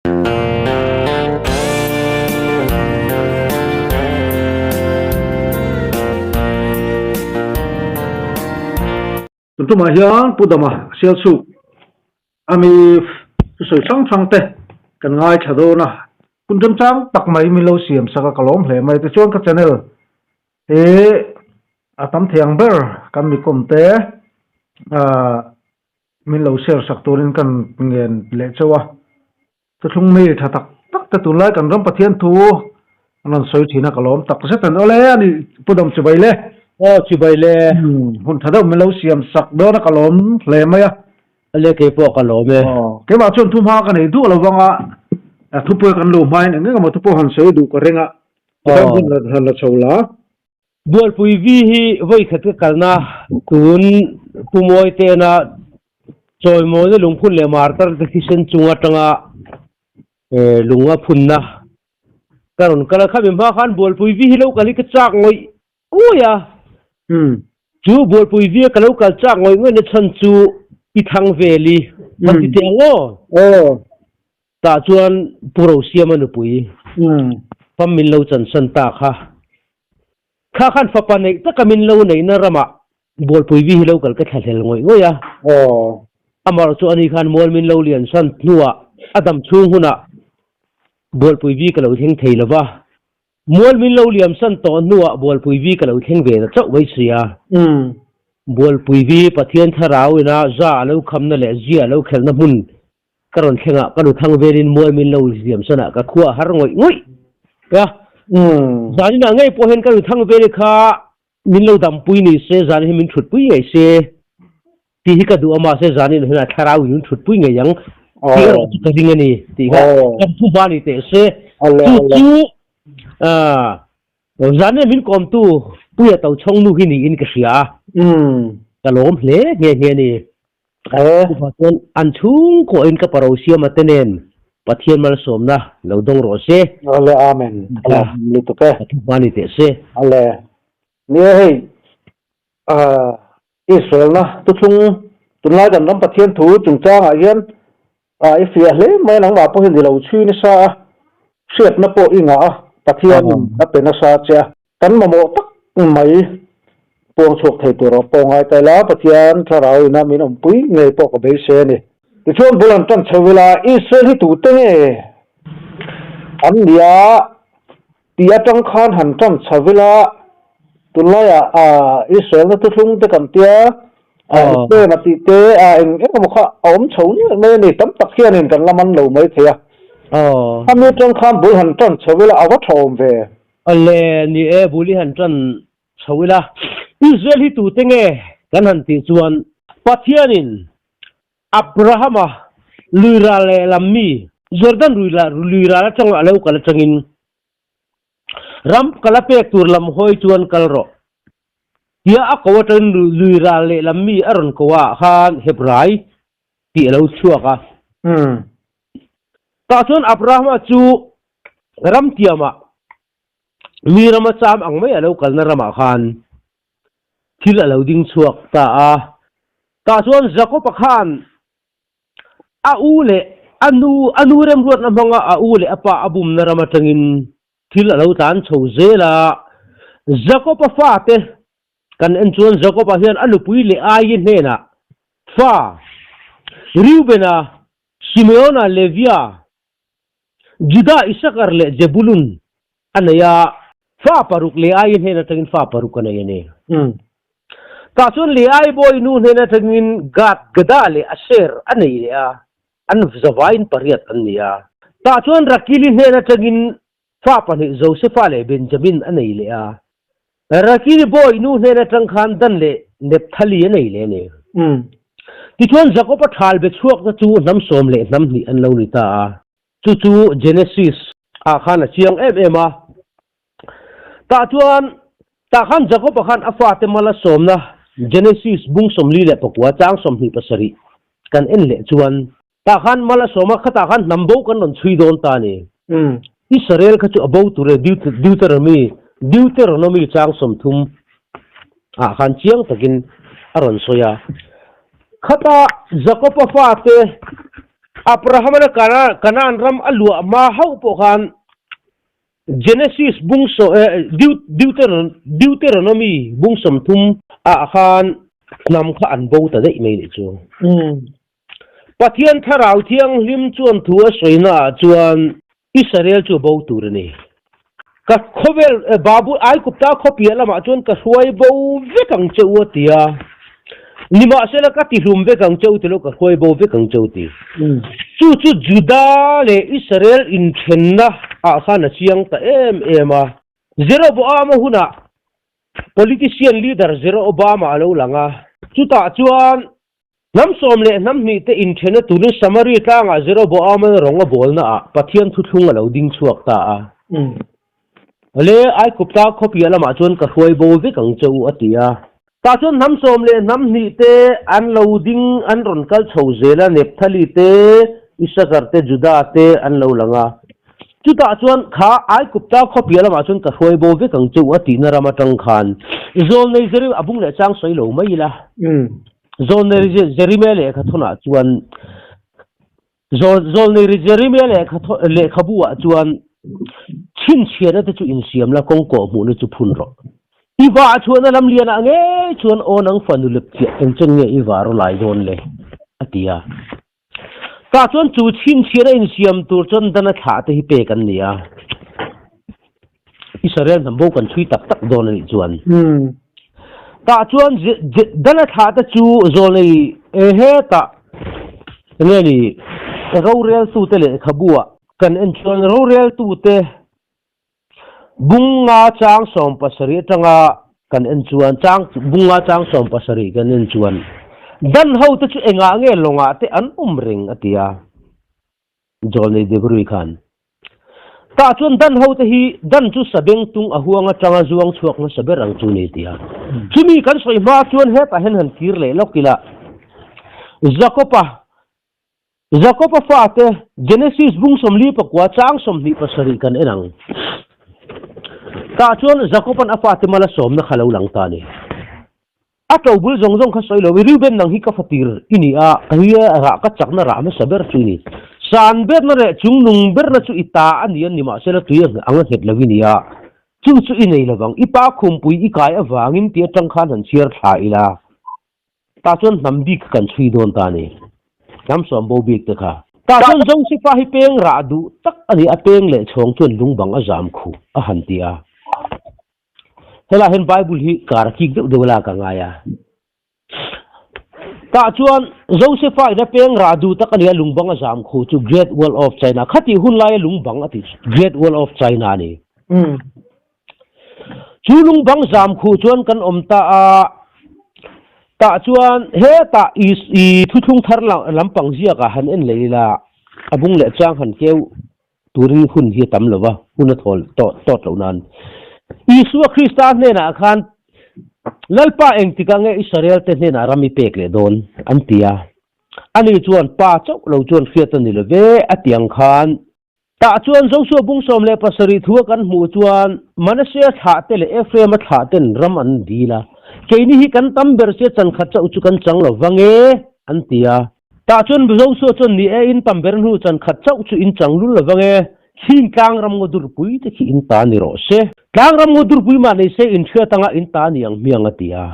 Tun tumah hian Pu Dama Sialchuk a mi thusawi hrang hrang te kan ngaithla dawn a, hun remchang tak mai min lo siam sak a ka lawm hle mai. Tichuan ka channel he a tam thei ang ber kan mi kawm te ah min lo share sak turin kan ngen leh chauh a. Thuthlung mi tha tak tak te tunlai kan ram Pathian thu an rawn sawi thin a ka lawm tak zet an awle a ni Pu Dam Chibai le. Aw Chibai le. Hun tha deuh min lo siam sak dawn a ka lawm hle mai a. Ale kei pawh ka lawm e. Aw keimah chuan thu hma ka nei duh lo vang a thupui kan lo hmain eng eng emaw thu pawh han sawi duh ka ring a. Tichuan hun han la chho la. Bualpui vi hi vawi khat ka kalna tun Pu Mawi tena chawimawina lungphun leh martar te thisen chung atanga lung a phunna ka rawn kal a. Khami hma khan Bualpui vi hi lo kal hi ka chak ngawih ngawih a. Chu Bualpui vi a ka lo kal chak ngawih ngawih na chhan chu i thang veli han ti teh ang aw. Tah chuan Pu Rosiama nupui fam min lo chansan ta kha. Kha khan fapa neih taka min lo neihna ramah Bualpui vi hi lo kal ka thlahlel ngawih ngawih a. Amaherawh chu ani khan mual min lo lian san hnuah a dam chhung hunah Bualpui vi ka lo thleng thei lo va. Mual min lo liam san tawh hnuah Bualpui vi ka lo thleng ve ta chauh mai si a. Bualpui vi Pathian thlarau ina za a lo khamna leh zia a lo khelhna hmun ka rawn thleng a, ka nu thang velin mual min lo liam san a, ka khua a har ngawih ngawih a. Zanin ah ngei pawh hian ka nu thang veli kha min lo dampui ni se, zanin hi min thutpui ngei se tih hi ka duh a, mahse zanin ah hian a thlarau in min thutpui ngei ang tih erawh chu ka ring a ni tih kha kan thu hma ni teh se. Chu chu zanin min kawmtu Puia Tochhawng nu hi niin ka hria a, ka lawm hle nghe nghe a ni. Upa chuan an chhungkaw in ka paro siama te nen Pathian malsawmna lo dawng rawh se. Ale Amen. Ala lutuk e. Ka thuhma ni teh se. Ale. Nia hei Israel na thuthlung tunlai kan ram Pathian thu chungchangah hian i fiah hle mai a nangmah pawh hian i lo chhui nasa a, hriatna pawh i ngah a, Pathian in a pe nasa che a. Kan mamawh tak mai puang chhuak thei tur pawh ngai ta ila, Pathian thlarau ina min awmpui ngei pawh ka beisei a ni. Tichuan bul han tan chho ila, Israel hi tute nge an nia tih atang khan han tan chho ila, tunlaiah Israel na thuthlung te kan tia, Spain a tih te eng eng emaw kha a awm chho nuaih mai a ni, tam tak hianin kan la man lo mai thei a. Khami atang khan bul han tan chho ila a va tha awm ve. Awle, ni e, bul i han tan chho ila. Israel hi tute nge kan han tih chuan Pathianin Abrahama lui ral leh lam mi Jordan lui ral atanga a lo kal atangin ram kal a pek tur lam hawi chuan kal rawh tia a ko atangin lui ral leh lam mi a rawn ko ah khan Hebrai tih a lo chhuak a. Tah chuan Abrahama chu Ram tiamah mi rama cham ang mai a lo kalna ramah khan thil a lo ding chhuak ta a. Tah chuan Jakob-a khan a u leh a nu, a nu remruatna hmanga a u leh a pa a bumna ram atangin thil a lo tlan chho zel a. Jakob-a fate kan en chuan Jakob-a hian a nupui leh Ai hnenah fa Reuben-a, Simeon-a, Levia, Judah, Isakar leh Jebulun a nei a, fa paruk Leai hnen atangin fa paruk a nei a ni. Tah chuan Leai bawi nu hnen atangin Gad, Gada leh Aser a nei leh a, an zavaiin pariat an ni a. Tah chuan Rakili hnen atangin fa pahnih Josefa leh Benjamin a nei leh a, Rakili bawi nu hnen atang khan Dan leh Nepthali a nei leh a ni. Tichuan Jakob-a thal be chhuakna chu hnam sawm leh hnam hnih an lo ni ta a. Chu chu Genesis ah khan a chiang em em a. Tah chuan tah khan Jakob-a khan a fate mal a sawmna Genesis bung 44 chang 27 kan en leh chuan tah khan mal a sawm a, khatah khan hnam bo kan rawn chhui dawn ta a ni. Israel kha chu a bo tur e, Deuteronomy, Deuteronomy chang 30 ah khan chiang takin a rawn sawi a. Khata Jakob-a fate. Abraham-a Kanaan ram a luah hma hauh pawh khan Genesis bung Deuteronomy bung 30 ah khan hnam kha an bo ta daih mai nih chu. Pathian Thlarau Thianghlim chuan thu a sawina ah chuan Israel chu bo tur a ni. Ka khawvel Babul Aigupta khawpiah lamah chuan ka hruai bo vek ang che u a ti a. Nimahsela ka tihlum vek ang che u ti lo ka hruai bo vek ang che u ti. Chu chu Juda leh Israel inthenna ah khan a chiang ta em em a. Jeroboama hunah politician leader Jeroboama a lo lang a. Chutah chuan Hnam sawm leh hnam hnih te inthena turin Samari tlangah Jeroboama rawng a bawlna ah Pathian thuthlung a lo ding chhuak ta a. Le Aigupta khawpiah lamah chuan ka hruai bo vek ang che u a ti a. Tah chuan hnam sawm leh hnam hnih te an lo ding an rawn kal chho zel a, Nephthali te, Issachar te, Judah te an lo lang a. Chutah chuan kha Aigupta khawpiah lamah chuan ka hruai bo vek ang che u a tihna ram atang khan Zawlnei Jeremia a bung leh chang sawi lo mai ila. Zawlnei Jeremia lehkha thawnah chuan Zawlnei Jeremia lehkhabu ah chuan chhinchhiahna te chu insiam la kawng kawh hmuhna chu phun rawh. I vah chhuahna lam lianah ngei chuan aw nang fanu lep chiah engchen nge i vah rawh lai dawn le? a ti a. Tah chuan chu chhinchhiahna insiam tur chuan dana thlah te hi pek an ni a. Israel hnam bo kan chhui tak tak dawn a nih chuan. Tah chuan dana thlah te chu zawlnei hetah enge ni roreltute lehkhabu ah kan en chuan roreltute Bunga chang 70 atanga kan en chuan chang bunga chang 70 kan en chuan dan ho te chu engah nge lawngah te an awm reng a ti a. Zawlnei Debrui khan tah chuan dan ho te hi dan chu sabeng tung a huang atanga zuang chhuak hmasa ber ang chu ni ti a. Chumi kan sawi hma chuan hetah hian han kir leh lawk ila Jakob-a Jakob-a fate, Genesis bung 44 chang 27 kan en ang. Tah chuan Jakob-a'n a fate mal a sawmna kha lo lang ta a ni. A to bul zawng zawng kha sawi lo i, Reuben nang hi ka fatir i ni a, ka hi rah ka chakna rah hmasa ber chu i ni. San berna leh chungnung berna chu i ta a ni a, nimahsela tui ang a nghet lo i ni a, chu chu i nei lovang. I pa khumpui i kai avangin ti atang khan han chhiar thla ila. Tah chuan hnam bik kha kan chhui dawn ta a ni. Hnam sawm bo bik te kha. Tah chuan Josefa hi peng rah duh tak a ni, a peng leh chhawng chuan lungbang a zam khuh a han ti a. Helaiah hian Bible hi kar kik deuh deuh lak a ngai a. Tah chuan Josefa in a peng rah duh tak a ni a, lungbang a zam khuh chu Great Wall of China. Khatih hun laia lungbang a tih chu Great Wall of China a ni. Chu lungbang zam khuh chuan kan awm ta a, tah chuan hetah i thuthlung thar lampang ziakah han en leh ila, a bung leh chang han keu turin hun hi a tam lo va, hun a thawl tawt loh nan. Isua Krista hnenah khan, Lalpa engtikah nge Israel te hnenah ram i pek leh dawn? an ti a. Ani chuan, Pa chauh lo chuan hriat a ni lo ve, a ti ang khan. Tah chuan Joshua bung 17 thua kan hmuh chuan Manasseh-a thlahte leh Ephraim-a thlahten ram an dil a, Keini hi kan tam ber sia chan khat chauh chu kan chang lo vang e, an ti a. Tah chuan Joshua chuan Ni e, in tam ber hnu chan khat chauh chu in chang lul lo vang e, khing tlang ram ngaw durpui te khi in ta ni rawh se. Tlang ram ngaw durpui mah nei se in hriat anga in ta ni ang hmiang a ti a.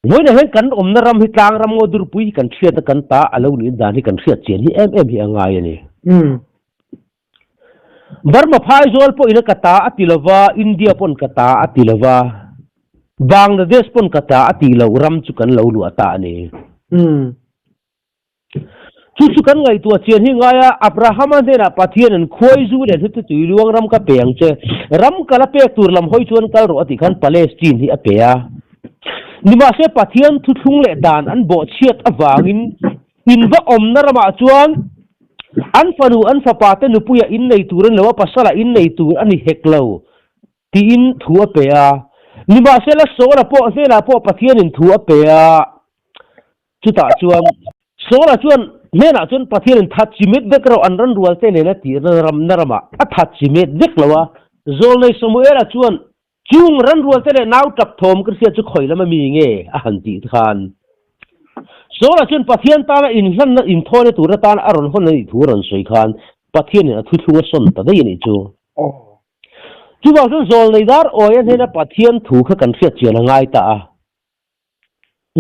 Vawiinah hian kan awmna ram hi tlang ram ngaw durpui hi kan hriatna kan ta a lo nih dan hi kan hriat chian hi em em hi a ngai a ni. Burma phaizawl pawhin a ka ta a ti lova, India pawn ka ta a ti lova, Bangladesh pawn ka ta a tih loh ram chu kan lo luah ta a ni. Chu chu kan ngaihtuah chian hi ngai a, Abrahama hnenah Pathianin khuai zu leh hnute tui luang ram ka pe ang che, ram kal a pek tur lam hawi chuan kal rawh a tih khan Palestine hi a pe a. Nimahse Pathian thuthlung leh dan an bawhchhiat avangin in va awmna ramah chuan an fanu an fapa te nupuia innei tur a ni lo a, pasala innei tur a ni hek lo tiin thu a pe a. Nimahsela Saula pawh hnenah pawh Pathianin thu a pe a. Chutah chuan Saula chuan hnenah chuan Pathianin that chi met vek rawh an ran rual te nena tirna ram na ramah a that chi met vek lo a. Zawlnei Samuela chuan chung ran rual te leh nau tap thawm ka hriat chu khawi lama mi nge a han tih khan. Saula chuan Pathian tana inhlanna inthawina tur atana a rawn hawn a nih thu a rawn sawi khan Pathianin a thuthlung a sawn ta daih a nih chu. Chuvang chuan Zawlnei dar awia hnena Pathian thu kha kan hriat chian a ngai ta a.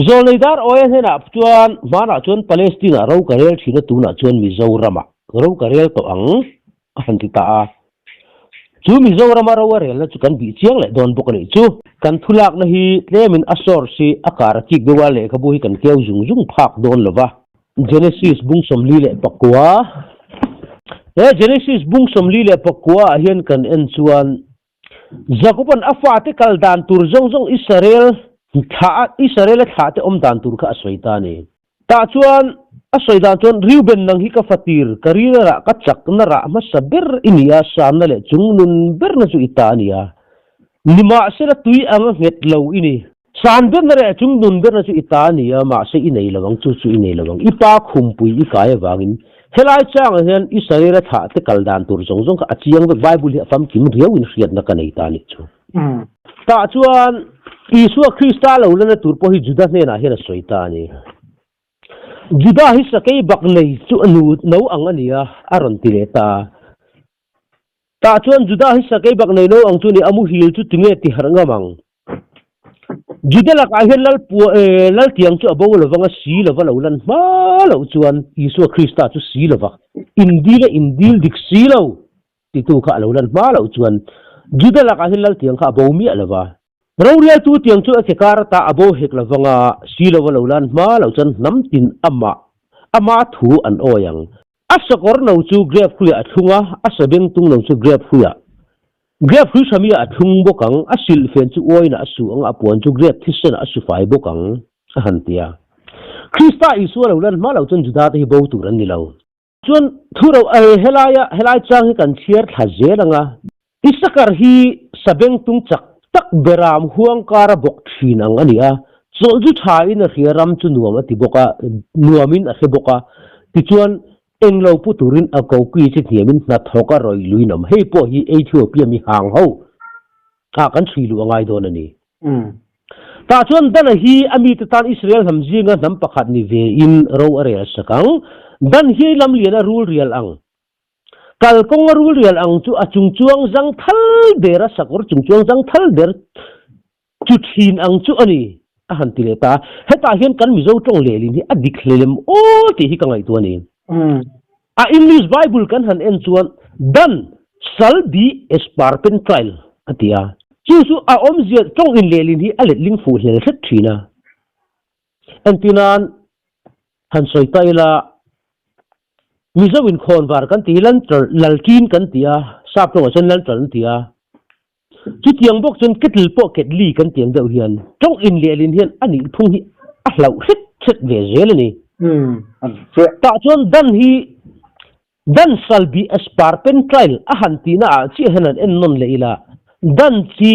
Zawlnei dar awia hnenah chuan hmanah chuan Palestine-ah ro ka rel thin a tunah chuan Mizoramah ro ka rel tawh ang a han ti ta a. Chu Mizorama ro a relna chu kan bih chiang leh dawn bawk a nih chu. Kan thulakna hi tlemin a source hi a kar a chik deuh a, lehkhabu hi kan keu zung zung phak dawn lo va. Genesis bung 41. He Genesis bung 41 ah hian kan en chuan Jakoba'n a fate kal dan tur zawng zawng Israel thlah Israel-a thlahte awm dan tur kha a sawi ta a ni. Tah chuan a sawi dan chuan, Reuben nang hi ka fatir, ka ril rah ka chakna rah hmasa ber i ni a, sanna leh chungnun berna chu i ta a ni a. Nimahsela tui anga nghet lo i ni. San berna leh chungnun berna chu i ta a ni a, mahse i nei lo ang, chu chu i nei lo ang. I pa khumpui i kai avangin helai changah hian Israel-a thlah te kal dan tur zawng zawng kha a chiang vek, Bible hi a famkim riauin hriatna ka nei ta a nih chu. Tah chuan Isua Krista lo lana tur pawh hi Juda hnenah hian a sawi ta a ni. Juda hi sakei bak nei chu a nu no ang a ni a, a rawn ti leh ta a. Tah chuan Juda hi sakei bak nei no ang chu ni, a muhil chu tinge ti harh ngam ang? Juda lakah hian lal pua eh lal tiang chu a bo lovang a si lova lo lan hma loh chuan Isua Krista chu si lova indil a indil dik si lo. Titu kha a lo lan hma loh chuan Juda lakah hian lal tiang kha a bo miah lo va. Rorialtu tiang chu a ke kar ata a bo hek lo vanga si lo a lo lan hma loh chuan hnam tin amah ama thu an awi ang. A sakawr no chu grep hruiah a thlung a, a sabengtung no chu grep hruiah grep hrui hramiah a thlung bawk ang, a silhfen chu uainah a su ang a, a puan chu grep thisenah a su fai bawk ang, a han ti a. Krista Isua lo lan hma loh chuan Juda te hi bo tur an ni lo. Chuan thu ro eh helaia helai chang hi kan chhiar thla zel ang a. Isakar hi sabengtung chak tak beram huang kara bawk thin ang a ni a, chawlh chu tha in a hria ram chu nuam a ti bawk a, nuam in a hre bawk a, tichuan englo pu turin a koki chi hniam in hnathawk a rawih luin awm. Hei pawh hi Ethiopia mi hang ho ah kan chhui luh a ngai dawn a ni. Tah chuan Dana hi a mite tan Israel hnam zinga hnam pakhat ni vein ro a rel sak ang. Dan hi lam lian a rul rial ang. Kalkawng a rul rial ang chu a chungchuang zang thal der a sakawr chungchuang zang thal der chu thin ang chu a ni, a han ti leh ta. Hetah hian kan Mizo tawng lehlin hi a dik hlelem aw tih hi ka ngaihtuah a ni. A English Bible kan han en chuan Dan shall be a sparpen trail a ti a. Chu chu a awmzia tawng inlehlin hi a letling fuh hlel hret thin a. Entirnan han sawi ta ila, Mizo inkhawnvar kan tih hi lantern, lalṭin kan ti a, sap tawngah chuan lantern an ti a. Chutiang bawk chuan kettle pawh ketli kan tiang deuh hian tawng inlehlin hian a nih phung hi a hlauh hret hret ve zel a ni. Tah chuan dan hi Dan shall be a sparpen trail a han tihna ah chiah hian han en nawn leh ila, dan chi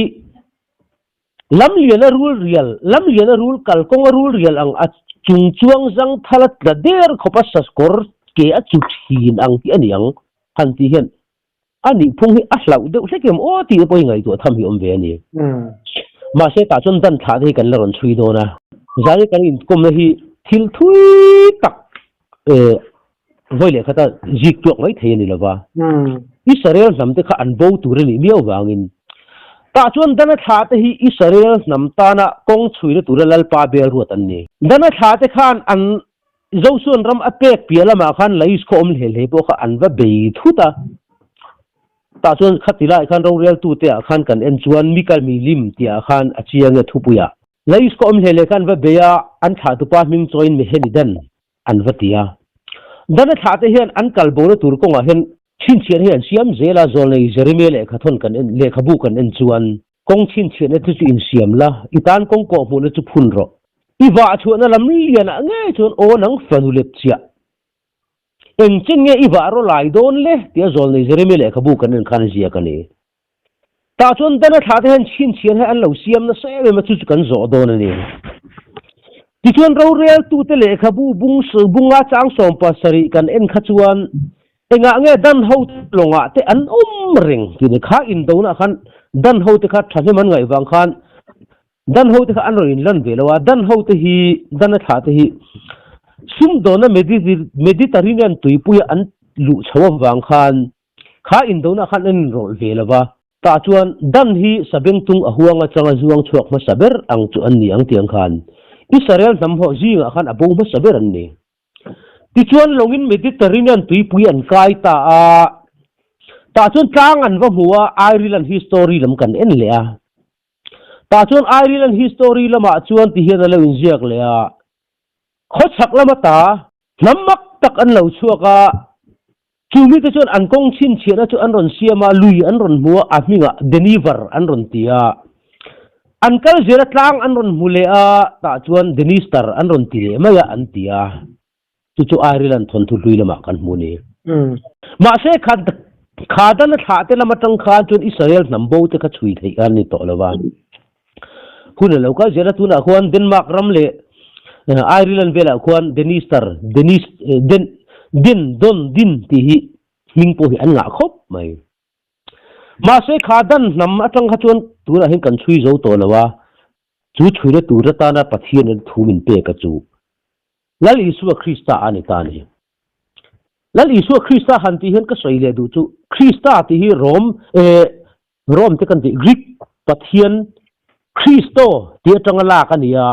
lam lian a rul rial, lam lian a rul kalkawng a rul rial ang a chung chuang zang thal a tla der khawp a sakawr ke a chu thin ang tih a ni ang han tih hian A nih phung hi a hlauh deuh hlek em aw tih te pawh hi ngaihtuah tham hi awm ve a ni. Mahse tah chuan dan thlah te hi kan la rawn chhui dawn a. Zai kan inkawmna hi thil thui tak vawi leh khata zik tuak mai thei a ni lo va. Israel hnam te kha an bo tur a nih miau vangin tah chuan dana thlah te hi Israel hnam tana kawng chhuina tura Lalpa bel ruat an ni. Dana thlah te khan an Zosuan ram a pek piah lamah khan Lais khaw awm hle hle pawh kha an va bei thut a. Tah chuan khati laiah khan roreltute ah khan kan en chuan Mikal milim tihah khan a chiang e thupuiah. Lais khaw awm hle hle kha an va bei a, an thlahtupa hming chawiin Mehenidan an va ti a. Dana thlahte hian an kal bona tur kawngah hian chhinchhiahna hi an siam zel a, Zawlnei Jeremia lehkhathawn kan en lehkhabu kan en chuan Kawng chhinchhiahna chu chu insiam la, i tan kawng kawh hmuhna chu phun rawh. I vah chhuahna lam lianah ngei chuan aw nang fanu lep chiah. Eng chen nge i vah rawlai dawn le? tia Zawlnei Jeremia lehkhabu kan en khan a ziak a ni. Tah chuan Dana thlah te hian chhinchhiahna hi an lo siam nasa em em a, chu chu kan zawh dawn a ni. Tichuan roreltute lehkhabu bung bunga chang 70 kan en kha chuan Engah nge dan ho lawngah te an awm reng tih ni kha indonah khan dan ho te kha thahnem an ngaih vang khan Dan ho te kha an rawn inlan ve lo a, Dan ho te hi, Dan a thlah te hi sumdawnna Mediterranean tuipuia an luh chho avang khan kha indona khan an inrawlh ve lo va. Tah chuan Dan hi sabengtung a huang atanga zuang chhuak hmasa ber ang chu an ni ang tiang khan Israel hnam ho zingah khan a bo hmasa ber an ni. Tichuan lawngin Mediterranean tuipui an kai ta a, tah chuan tlang an va hmu a, Ireland history lam kan en leh a. Tah chuan Ireland history lamah chuan ti hian a lo inziak leh a, Khawchhak lama ta hnam mak tak an lo chhuak a, chu mite chuan an kawng chhinchhiahna chu an rawn siam a, lui an rawn hmu a, a hmingah Deniver an rawn ti a. An kal zela tlang an rawn hmu leh a, tah chuan Denister an rawn ti leh mai a an ti a. Chu chu Ireland thawnthu hlui lamah kan hmu a ni. Mahse, kha kha dan a thlah te lam atang khan chuan Israel hnam bo te kha chhui theih a ni tawh lo va. Hun a lo kal zel a, tunah khuan Denmark ram leh Ireland velah khuan Denister, Denis, Den, Den, Don, Din tih hi hming pawh hi an ngah khawp mai. Mahse, kha dan hnam atang kha chuan tunah hian kan chhui zo tawh lo a, chu chhuina tur atana Pathian in thu min pek a chu Lal Isua Krista a ni ta a ni. Lal Isua Krista han tih hian ka sawi leh duh chu Krista tih hi Rom eh Rom te kan tih Greek pathian Christo tih atanga lak a ni a,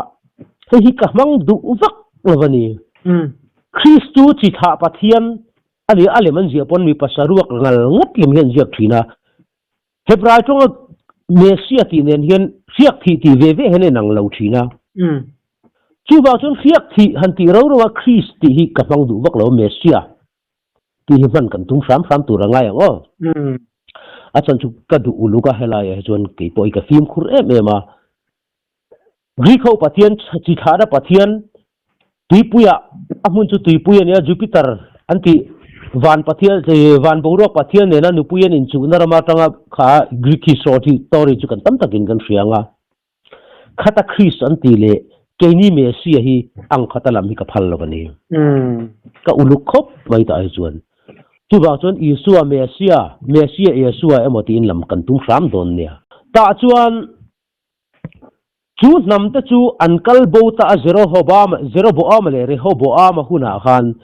hei hi ka hmang duh vak lo a ni. Christu chi thlah pathian a ni a, a lem an ziah pawn mi pasaruak ngal ngawt lem hian an ziak thin a. Hebrai tawnga Messia tih nen hian hriak thih tih ve ve hian a inang lo thin a. Chuvang chuan hriak thih han tih ro ro a Christ tih hi ka hmang duh vak lo a, Messia tih hi hman kan tum hram hram tur a ngai ang aw. A chhan chu ka duh uluk a helaiah hi chuan kei pawh hi ka fimkhur em em a. Greek ho pathian chi thlahna pathian tuipuiah a hmun chu tuipui a nia Jupiter an tih van pathian van boruak pathian nena nupui an inchuhna rama atanga kha Greek history story chu kan tam takin kan hria ang a. Khata Christ an tih leh keini Messiah hi ang khata lam hi ka phal lo a ni. Ka uluk khawp mai tah hi chuan. Chuvang chuan Isua Messiah, Messiah Yeshua emaw tiin lam kan tum hram dawn nia. Tah chuan Chu hnamte chu an kal bo ta a Jerohoam, Jeroboam leh Rehoboam hunah khan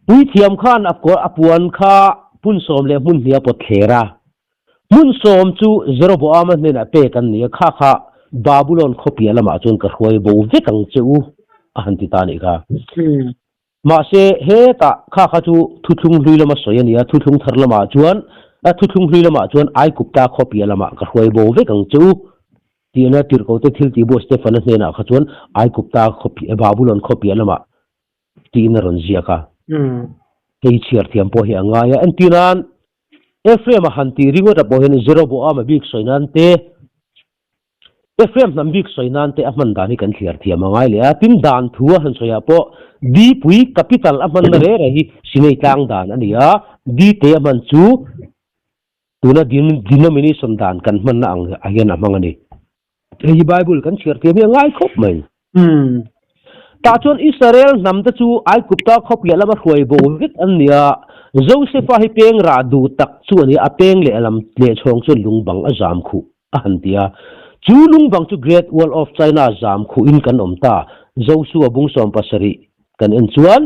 puithiam khan a a puan kha hmun sawm leh hmun hnih a pawt thler a. Hmun sawm chu Jeroboam hnenah pek an ni a, kha kha Babulon khawpiah lamah chuan ka hruai bo vek ang che u a han ti ta a nih kha. Mahse, hetah kha kha chu thuthlung hlui lama sawi a ni a, thuthlung thar lamah chuan, thuthlung hlui lamah chuan Aikupta khawpiah lamah ka hruai bo vek ang che u, tihna tirhkote thil tih buah Stefana hnenah kha chuan Aikupta khawpiah, Babulon khawpiah lamah tiin a rawn ziak a. Hei chhiar thiam pawh hi a ngai a. Entirnan, Ephraim-a han tih ringawt ah pawh hian Jeroboam-a bik sawi nan te, Ephraim hnam bik sawi nan te a hman dan hi kan thliar thiam a ngai leh a, tin dan thu a han sawi ah pawh Dipui capital a hmanna reh reh hi Sinai tlang dan a ni a, Di te a hman chu tuna denomination dan kan hmanna ang ah hian a hmang a ni. Hei hi Bible kan chhiar thiam hi a ngai khawp mai. Tah chuan Israel hnam te chu Aigupta khawpiah lama hruai bo vek an ni a, Josefa hi peng rah duh tak chu a ni a, a peng lehlam lehchhawng chuan lungbang a zam khuh. A han ti a, Chu lungbang chu Great Wall of China zam khuhin kan awm ta. Josua bung 70 kan en chuan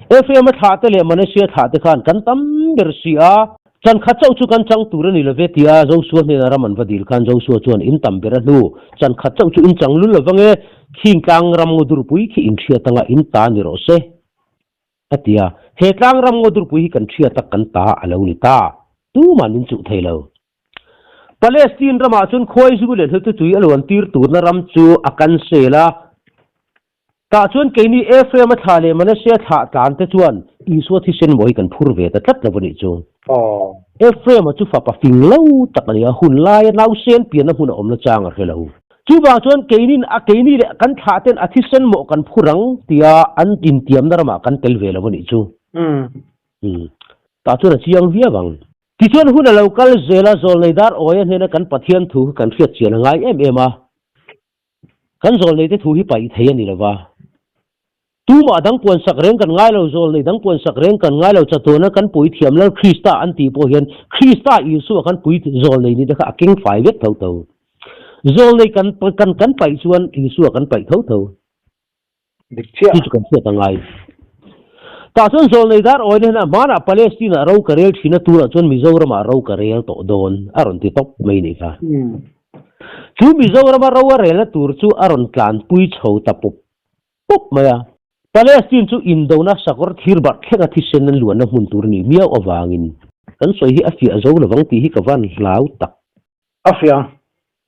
Ephraim-a thlahte leh Manasseh-a thlahte khan kan tam ber si a, chan khat chauh chu kan chang tur a ni love tia Josua hnena ram an va dil khan Josua chuan in tam ber a hnu, chan khat chauh chu in chang lul lo vang e, khing tlang ram ngaw durpui khi in hriat anga in ta ni rawh se a ti a, he tlang ram ngaw durpui hi kan hriat a kan ta a lo ni ta, tuman min chuh thei lo. Palestine ramah chuan khuaizu leh hnute tui a luan tir turna ram chu a cancel a. Tah chuan keini Ephraim-a thlah leh Manasseh-a thlah tlan te chuan Isua thisen maw hi kan phur ve ta tlat lo a nih chu. Ephraim-a chu fapa fing lo tak a ni a, hun laia nausen pianna hmun a awmna chang a hre lo. Chuvang chuan keinin a keini leh kan thlah ten a thisen mawh kan phur ang tia an intiamna ramah kan tel ve lo a nih chu. Tah chuan a chiang viau ang. Tichuan hun a lo kal zel a, zawlnei dar awia hnena kan Pathian thu kha kan hriat chian a ngai em em a, kan zawlneite thu hi paih thei a ni lo va. Tumah dang puansak reng kan ngai lo, zawlnei dang puansak reng kan ngai lo, chatuana kan puithiam Lal Krista an tih pawh hian Krista Isua kan pui zawlnei nite kha a keng fai vek tho tho. Zawlnei kan kan kan paih chuan Isua kan paih tho tho. Dik chiah. Chu chu kan hriat a ngai. Tah chuan zawlnei dar awina hian a hmanah Palestine ah ro ka rel thin a, tunah chuan Mizoram ah ro ka rel tawh dawn a rawn ti tawp mai nih kha. Chu Mizoram a ro a relna tur chu a rawn tlanpui chho ta pawp pawp mai a. Palestine chu indona sakawr thir barh thlenga thisen an luanna hmun tur a nih miau avangin kan sawi hi a fiah zo lovang tih hi ka van hlau tak. A fiah.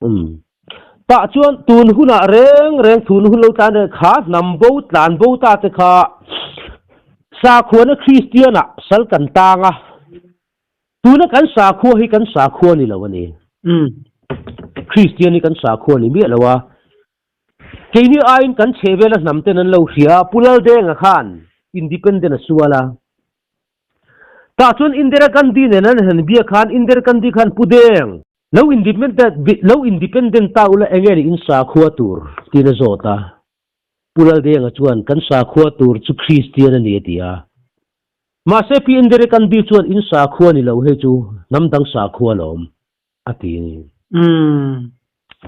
Umm. Tah chuan tun hunah reng reng thun hun lo tlan reng kha hnam bo tlan bo ta te kha sakhuana Kristian ah sal kan tang a, tuna kan sakhua hi kan sakhua ni lo a ni. Umm. Kristian hi kan sakhua ni miah lo a, keini aiin kan chhehvela hnam ten an lo hria a, Pu Laldenga khan independent a sual a. Tah chuan Indira Gandhi nen an han biak khan Indira Gandhi khan Pu Deng, lo independent lo independent ta ula enge ni in sakhua tur? tiin a zawt a. Pu Laldenga chuan kan sakhua tur chu Kristian a ni a ti a. Mahse Pi Indira Gandhi chuan in sakhua ni lo hei chu hnam dang sakhua lawm. a ti a ni.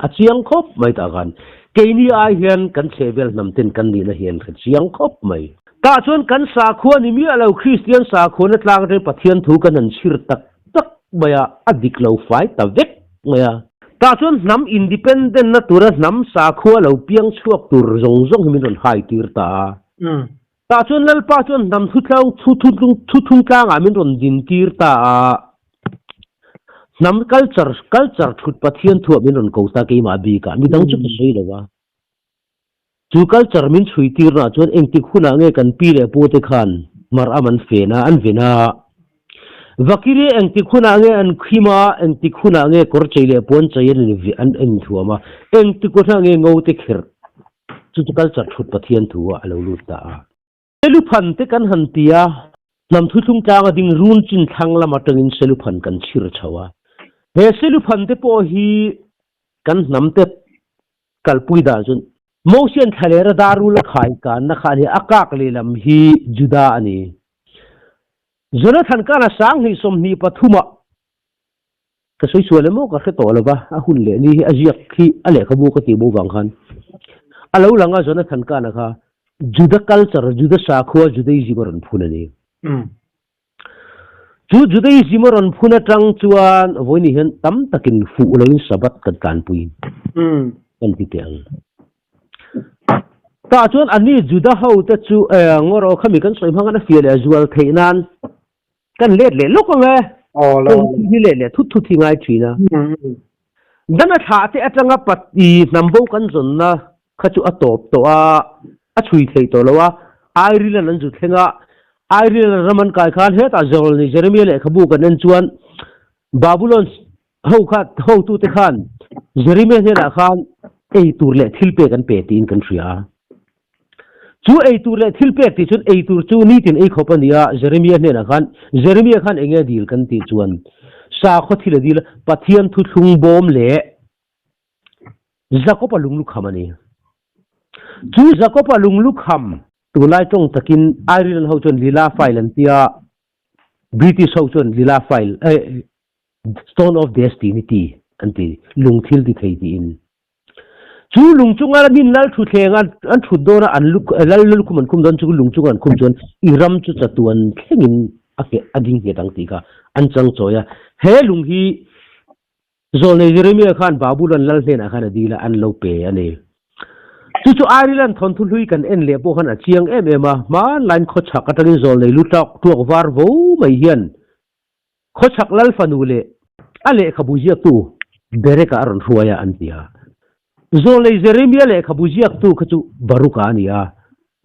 A chiang khawp mai tah khan keini ai hian kan chhehvel hnam ten kan nihna hi an hre chiang khawp mai. Tah chuan kan sakhua ni miah lo Kristian sakhuana tlang atangin Pathian thu kan han chhir tak tak mai a, a dik lo fai ta vek mai a. Tah chuan hnam independent na tura hnam sakhua lo piang chhuak tur zawng zawng hi min rawn hai tir ta a. Tah chuan Lalpa chuan hnam thutlang thuthung tlangah min rawn din tir ta a, hnam culture culture thut Pathian thuah min rawn ko ta keimah bikah, midang chu ka sawi lo va. Chu culture min chhui tirnaah chuan engtik hunah nge kan pi leh pute khan mar am an fen a, an ven a. Vakiri engtik hunah nge an khim a, engtik hunah nge kawr chei leh puan chei an an inthuam a, engtik hunah nge ngo te kherh Chu chu culture thut Pathian thu ah a lo lut ta a. Seluphan te kan han ti a, hnam thuthlung tlanga ding run chin thlang lam atangin Seluphan kan chhir chho a. He Seluphan te pawh hi kan hnam te kalpui dan chuan Mosian thlalera darul a khai kanna kha a ni a, a kak lehlam hi Juda a ni. Jonathan kana 2023 ah Ka sawi sual emaw ka hre tawh lo va, a hun leh ni hi a ziak hi a lehkhabu ka tih bo vang khan a lo lang a, Jonathan Kahn-a kha Juda culture, Juda sakhua, Judaism a rawn phun a ni. Chu Judaism a rawn phun atang chuan vawiin hian tam takin fuh loin Sabbath kan tlanpui kan ti teh ang. Tah chuan ani Juda hote chu ngaw rawh khami kan sawi hmang khan a fiah leh a zual theih nan Kan let leh lawk ang e. Aw lo. Hi leh leh thut thut hi ngai thin a. Dan a thlah te atanga pati hnam bo kan zawnna kha chu a tawp tawh a, a chhui thei tawh lo a. Ireland an zu thleng a, Ireland ram an kai khan hetah Zawlni Jeremiah lehkhabu kan en chuan Babylon ho kha hotute khan Jeremiah hnenah khan ei tur leh thil pek an pe tiin kan hria a. Chu ei tur leh thil pek tih chuan ei tur chu nitin ei khawp a ni a, Jeremiah hnenah khan Jeremiah khan enge dil kan tih chuan sakhaw thil a dil a, Pathian thuthlung bawm leh Jakob-a lunglukham a ni. Chu Jakob-a lunglukham tunlai tawng takin Ireland ho chuan Lila file an tia, British ho chuan Lila file eh Stone of Destiny an ti, lung thil ti thei tiin. Chu lung chunga min lal thutthleng an thut dawn a, an lal lukhum an khum dawn chu lung chunga an khum chuan i ram chu chatuan thlengin a nghet a ding nghet ang tih kha an chang chawi a. He lung hi Zawlnei Jeremiah khan Babulon lal hnenah khan a dil a, an lo pe a ni. Chu chu Ireland thawnthu hlui kan en leh pawh khan a chiang em em a, hmanlaiin khawchhak atangin Zawlnei lu tlak tuak var vo mai hian Khawchhak lal fanu leh a lehkhabu ziaktu Bereka a rawn hruai a an ti a. Zawlei Jeremia lehkhabu ziaktu kha chu Baruka a ni a,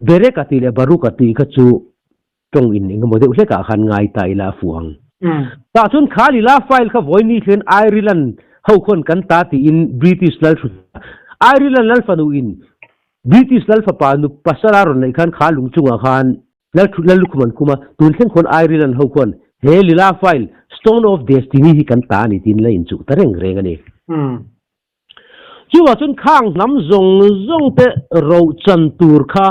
Bereka tih leh Baruka tih kha chu tawng in engemaw deuh hlekah khan ngai ta ila a fuh ang. Tah chuan kha lila file kha vawi thlen Ireland ho khawn kan ta tiin British lal hrut Ireland lal fanu in British lal fapa nu pasal a rawn neih khan kha lung chungah khan Lal thut lal lukhum an khum a, tun thleng khuan Ireland ho khuan he lila file Stone of Destiny hi kan ta a ni tiin la inchuh ta reng reng a ni. Chuvah chuan khang hnam zawng zawng te rohchan tur kha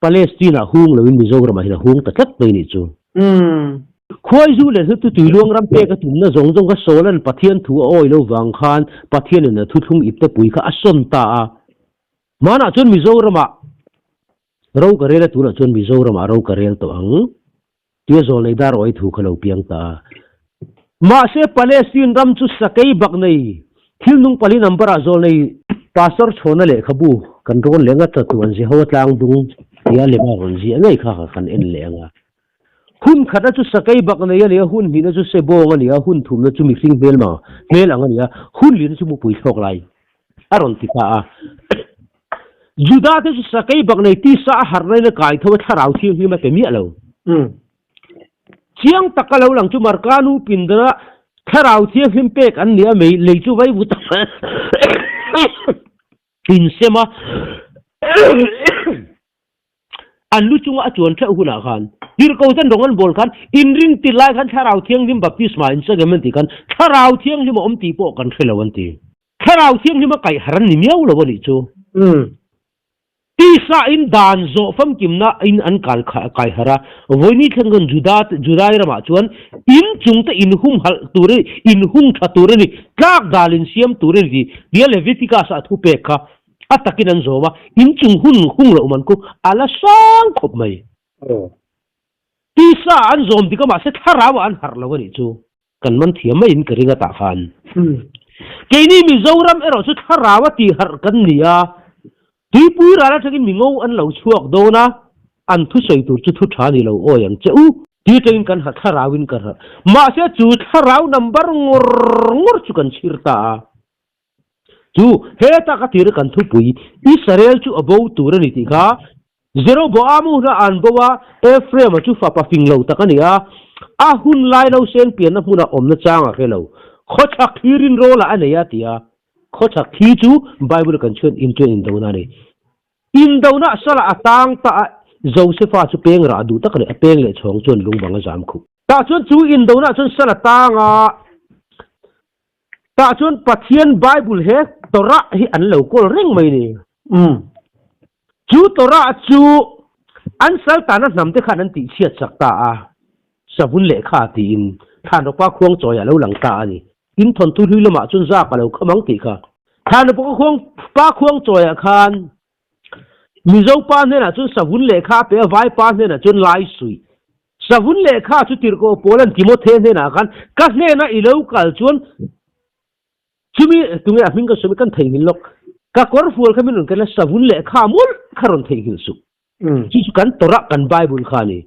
Palestine ah hung loin Mizoram ah hian a hung ta tlat mai nih chu. Khuaizu leh hlutu tuiluang ram pek a tumna zawng zawng kha Saula'n Pathian thu a awi lo vang khan Pathianin a thuthlung ipte pui kha a sawn ta a. Hmanah chuan Mizoramah ro ka rel a, tunah chuan Mizoramah ro ka rel tawh ang tia zawlnei dar awi thu kha lo piang ta a. Mahse Palestine ram chu sakei bak nei thil nung pali number ah zawlnei Pastor Chhawna lehkhabu kan rawn leng a, chatuan Jehoa tlang dung tia lema rawn ziah ngei kha kan en leh ang a. Hun khatna chu sakei bak nei a ni a, hun hnihna chu sebawng a ni a, hun thumna chu mihring hmelma hmel ang a ni a, hun lihna chu mupui thlawk lai a rawn ti ta a. Juda te chu sakei bak nei tisa a harh nain a kai tho a, thlarau thianghlim a pe miah lo. Chiang taka lo lang chu Marka nu pindana thlarau thianghlim pek an ni a, mei lei chu vai vut insem a. An lu chunga a chuan theuh hunah khan tirhko ten rawng an bawl khan inring ti lai khan Thlarau Thianghlim baptisma in chagem an tih khan Thlarau Thianghlim a awm tih pawh kan hre lo an ti. Thlarau Thianghlim a kaih har an ni miau lo a nih chu. Tisa in dan zawh famkimna in an kal kai har a, vawiini thleng khan Juda Judai ramah chuan in chung te in humhalh tur a ni, in hung tha tur a ni, tlak dal in siam tur a ni tih tia Leviticus a thupek kha A takin an zawm a, inchung hun hung loh man khu a la sang khawp mai. Tisa an zawm dik a mahse thlarau ah an harh lo a nih chu. Kan man thiam maiin ka ring a tah khan. Keini Mizoram erawh chu thlarau a tih harh kan ni a, tuipui ral atangin mingo an lo chhuak dawn a, an thusawi tur chu thu tha ni lo awi ang che u. Ti atangin kan harh thlarau in kan harh. Mahse chu thlarau number ngawr ngawr chu kan chhir ta a. Chu, heta ka tir kan thupui, Israel chu a bo tur a ni tih kha Jeroboam huna an bo a, Ephraim-a chu fapa fing lo tak a ni a, a hun lai lo sen pianna hmuna awmna chang a hre lo. Khawchhak thli rinrawlah a nei a ti a, khawchhak thli chu Bible-a kan chhuan in chuan indona a ni. Indona salah a tang ta a, Josefa chu peng rah duh tak a ni, a peng leh chhawng chuan lungbang a zam khuh. Tah chuan chu indona chuan sal a tang a. Tah chuan Pathian Bible he Torah hi an lo kawl reng mai ni. Chu Torah chu an saltana hnam te khan an tihchhiat chak ta a, savun lehkha tiin Thlanrawkpa khuang chawi a lo lang ta a ni. Tin thawnthu hlui lamah chuan zak a lo kham ang tih kha. Thlanrawkpa khuang pa khuang chawiah khan Mizo pa hnenah chuan savun lehkha a pe a, vai pa hnenah chuan lai suih. Savun lehkha chu tirhkoh Paula'n Timothe hnenah khan, Ka hnenah i lo kal chuan chumi, tunge a hming ka sawi mai, kan theihnghilh lawk, ka kawr fual kha min rawn ken a, savun lehkha mawlh kha rawn theihnghilh suh. Chu chu kan Torah, kan Bible kha a ni.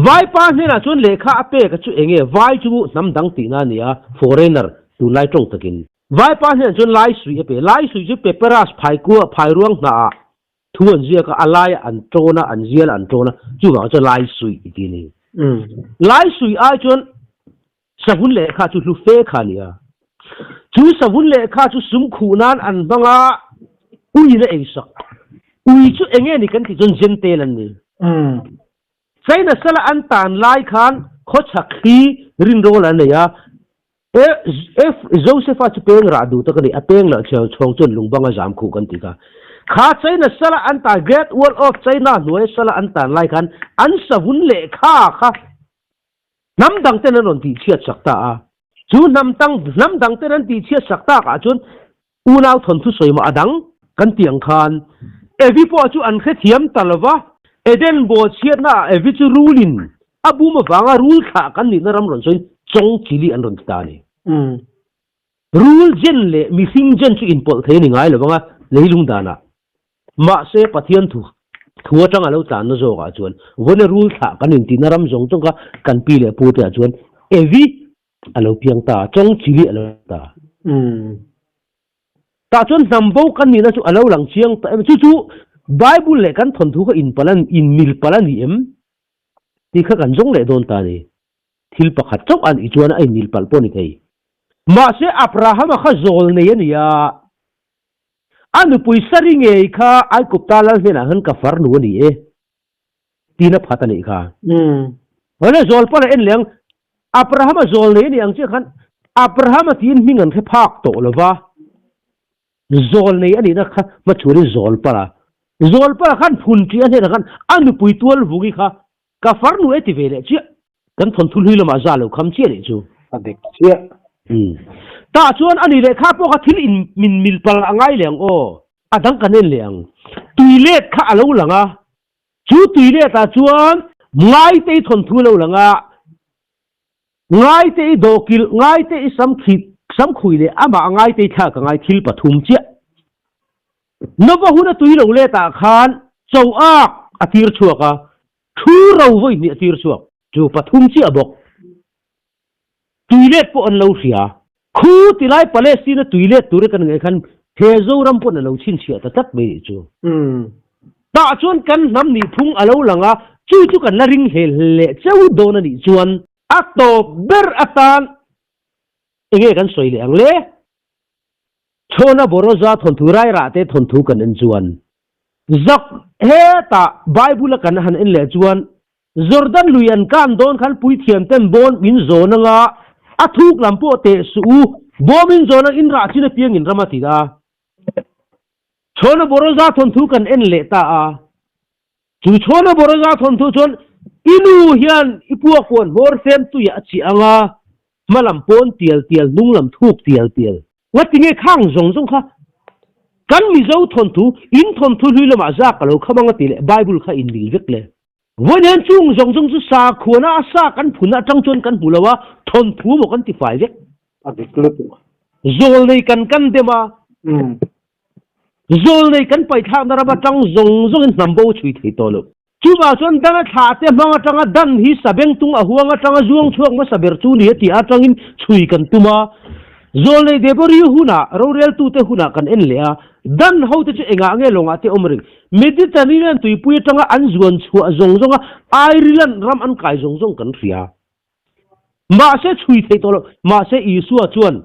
Vai pa hnenah chuan lehkha a pek a chu enge, vai chu hnam dang tihna a ni a, foreigner, tunlai tawng takin. Vaipa hnenah chuan lai suih a pe. Lai suih chu Peperas phaikua phairuang hnahah thu an ziak a, a laiah an tawn a, an zial a, an tawn a, chuvang chuan lai suih i ti a ni. Lai suih ai chuan savun lehkha chu hlu fe kha a ni a. Chu savun lehkha chu sum khuh nan an hmang a, uiin a eisak. Ui chu eng nge ni kan tih chuan Jentail an ni. China sala an tan lai khan khawchhak hi rinrawl an nei a, F Joseph-a chu peng rah duh tak a ni, a peng lah chhiar chhawng chuan lungbang a zam khuh kan ti kha. Kha China sala an tan, Great Wall of China hnuaia sala an tan lai khan an savun lehkha kha hnam dang ten an rawn tihchhiat sak ta a. Chu hnam tang hnam dang ten an tihchhiat sak tak ah chuan unau thawnthu sawi mah a dang kan tih ang khan Evi pawh chu an hrethiam ta lo va, Eden bawh chhiatna ah Evi chu rulin A bum avanga rul thlah kan nihna ram rawn sawiin chawng chili an rawn ti ta a ni. Rul jen leh mihring jen chu inpawlh thei a ni ngai lo vang a, leilung danah. Mahse, Pathian thu thu atanga lo tlanna zawkah chuan vawiina rul thlah kan intihna ram zawng zawng kha kan pi leh pu te ah chuan Evi a lo piang ta, chawng chili a lo ta. Tah chuan hnam bo kan nihna chu a lo lang chiang ta em? Chu chu Bible leh kan thawnthu kha inpalh a, inmilpalh a ni em? Tih kha kan zawng leh dawn ta a ni. Thil pakhat chauh a nih chuan a inmil palh pawh a ni thei. Mahse Abrahama kha zawl nei a ni a, a nupui Sari ngei kha Aikupta lal hnenah khan ka farnu a ni e tiin a phat a nih kha. Hawle zawl pawh la en leh ang, Abrahama zawl nei a nih ang chiah khan Abrahama tiin hming an hre phak tawh lo va. Zawl nei a nihna kha hmachhuanin zawl palh a, zawl palh a khan phun ṭih a hnenah khan a nupui tual vungi kha ka farnu e ti ve leh chiah. Kan thawnthu hlui lamah za lo kham chiah nih chu. A dik chiah. Umm. Tah chuan a ni leh kha pawh kha thil in min mil palh a ngai leh ang aw. A dang kan en leh ang. Tui let kha a lo lang a. Chu tui let ah chuan Ngaitei thawnthu a lo lang a. Ngaitei dawhkilh, Ngaitei samkhih, samkhui leh amah Ngaitei thlak a ngai thil pathum chiah. Nova hun a tui lo let ah khan cho ak a tir chhuak a. Thu ro vawi hnih a tir chhuak. Chu pathum chiah bawk. Tuilet pawh an lo hria. Khu tilai Palestine-a tuilet tura kan ngaih khan he Zoram pawn a lo chhinchhiah ta tlat mai nih chu. Tah chuan kan hnam nihphung a lo lang a, chu chu kan la ring hle leh cheu dawn a nih chuan a tawp ber atan enge kan sawi leh ang le? Chhawna Boroza thawnthu Rairahte thawnthu kan en chuan zak hetah Bible a kan han en leh chuan Jordan lui an kan dawn khan puithiam ten bawn min zawn anga a thuk lam pawh teh suh u, bawm in zawn ang in rah chin apiang in ram a ti a. Chhawna Boroza thawnthu kan en leh ta a. Chu Chhawna Boroza thawnthu chuan i nu hian i puakpuan hmawr fem tuiah a chiah anga hma lam pawn tial tial hnung lam thuk tial tial. Ngati nge khang zawng zawng kha kan Mizo thawnthu in thawnthu hlui lamah zak a lo kham anga tih leh Bible kha in mil vek le. Vawiin hian chung zawng zawng chu sakhuana a sa kan phunna atang chuan kan hmu lo a, thawnthu maw kan ti fai vek. A dik lutuk. Zawl nei kan kan dem a. Zawl nei kan paithlakna ram atang zawng zawngin hnam bo chhui thei tawh lo. Chuvah chuan dan a thlah te hmang atanga dan hi sabengtung a huang atanga zuang chhuak hmasa ber chu ni a tih atangin chhui kan tum a. Zawlnei Debori hunah, roreltute hunah kan en leh a, dan hote chu engah nge lawngah te awm reng? Mediterranean tuipui atanga an zuan chhuah zawng zawnga Ireland ram an kai zawng zawng kan hria. Mahse chhui theih tawh lo. Mahse Isua chuan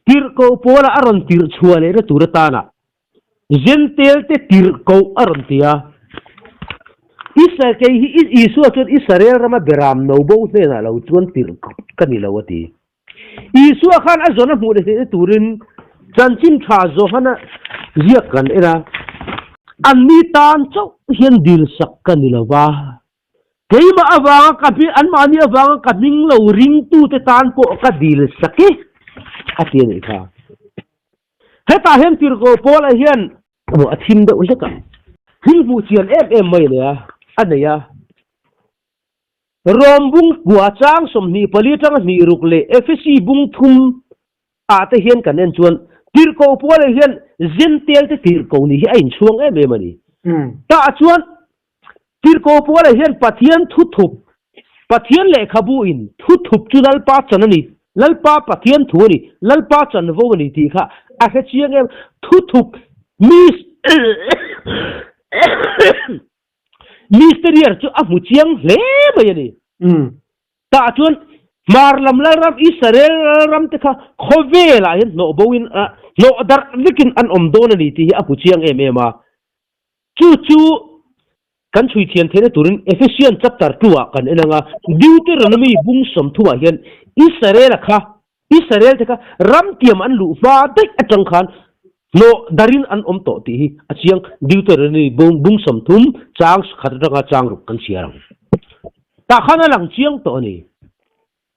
Tirhkoh Paula a rawn tirh chhuah lehna tur atana Jentail te tirhkoh a rawn ti a. Israel kei hi Isua chuan Israel rama beram no bo hnenah lo chuan tirh ka ni lo a ti. Isua khan a zawn a hmuh leh theihna turin chanchin tha Johana ziak kan en a. Anni tan chauh hian dilsak ka ni lo va. Keimah avanga ka hming, anmahni avanga ka hming lo ringtute tan pawh ka dilsak i, a ti a nih kha. Hetah hian Tirhkoh Paula hian a thim deuh hlek a, thil hmuh chian em em mai a nei a, a nei a. Rom bung kua chang 24 atanga hnih ruk leh Efesi bung thum ah te hian kan en chuan Tirhkoh Paula hian Jentail te tirhkoh nih hi a inchhuang em em a ni. Tah chuan Tirhkoh Paula hian Pathian thuthup, Pathian lehkhabu in thuthup chu Lalpa chan a ni, Lalpa Pathian thu a ni, Lalpa chanvo a ni tih kha a hre chiang em? Thuthup, Mysterier chu a hmu chiang hle mai a ni. Tah chuan hmar lam Lalram, Israel Lalram te kha khawvelah hian hnawh bo in, hnawh darh vekin an awm dawn a ni tih hi a hmu chiang em em a. Chu chu kan chhui thiam theihna turin Ephesian chapter 2 ah kan en ang a, Deuteronomy bung 30 ah hian Israel-a kha, Israel te kha ramtiam an luh hma daih atang khan hnawh darin an awm tawh tih hi a chiang. Deuteronomy bung 30 chang khat atanga chang ruk kan chhiar ang. Tah khan a lang chiang tawh a ni.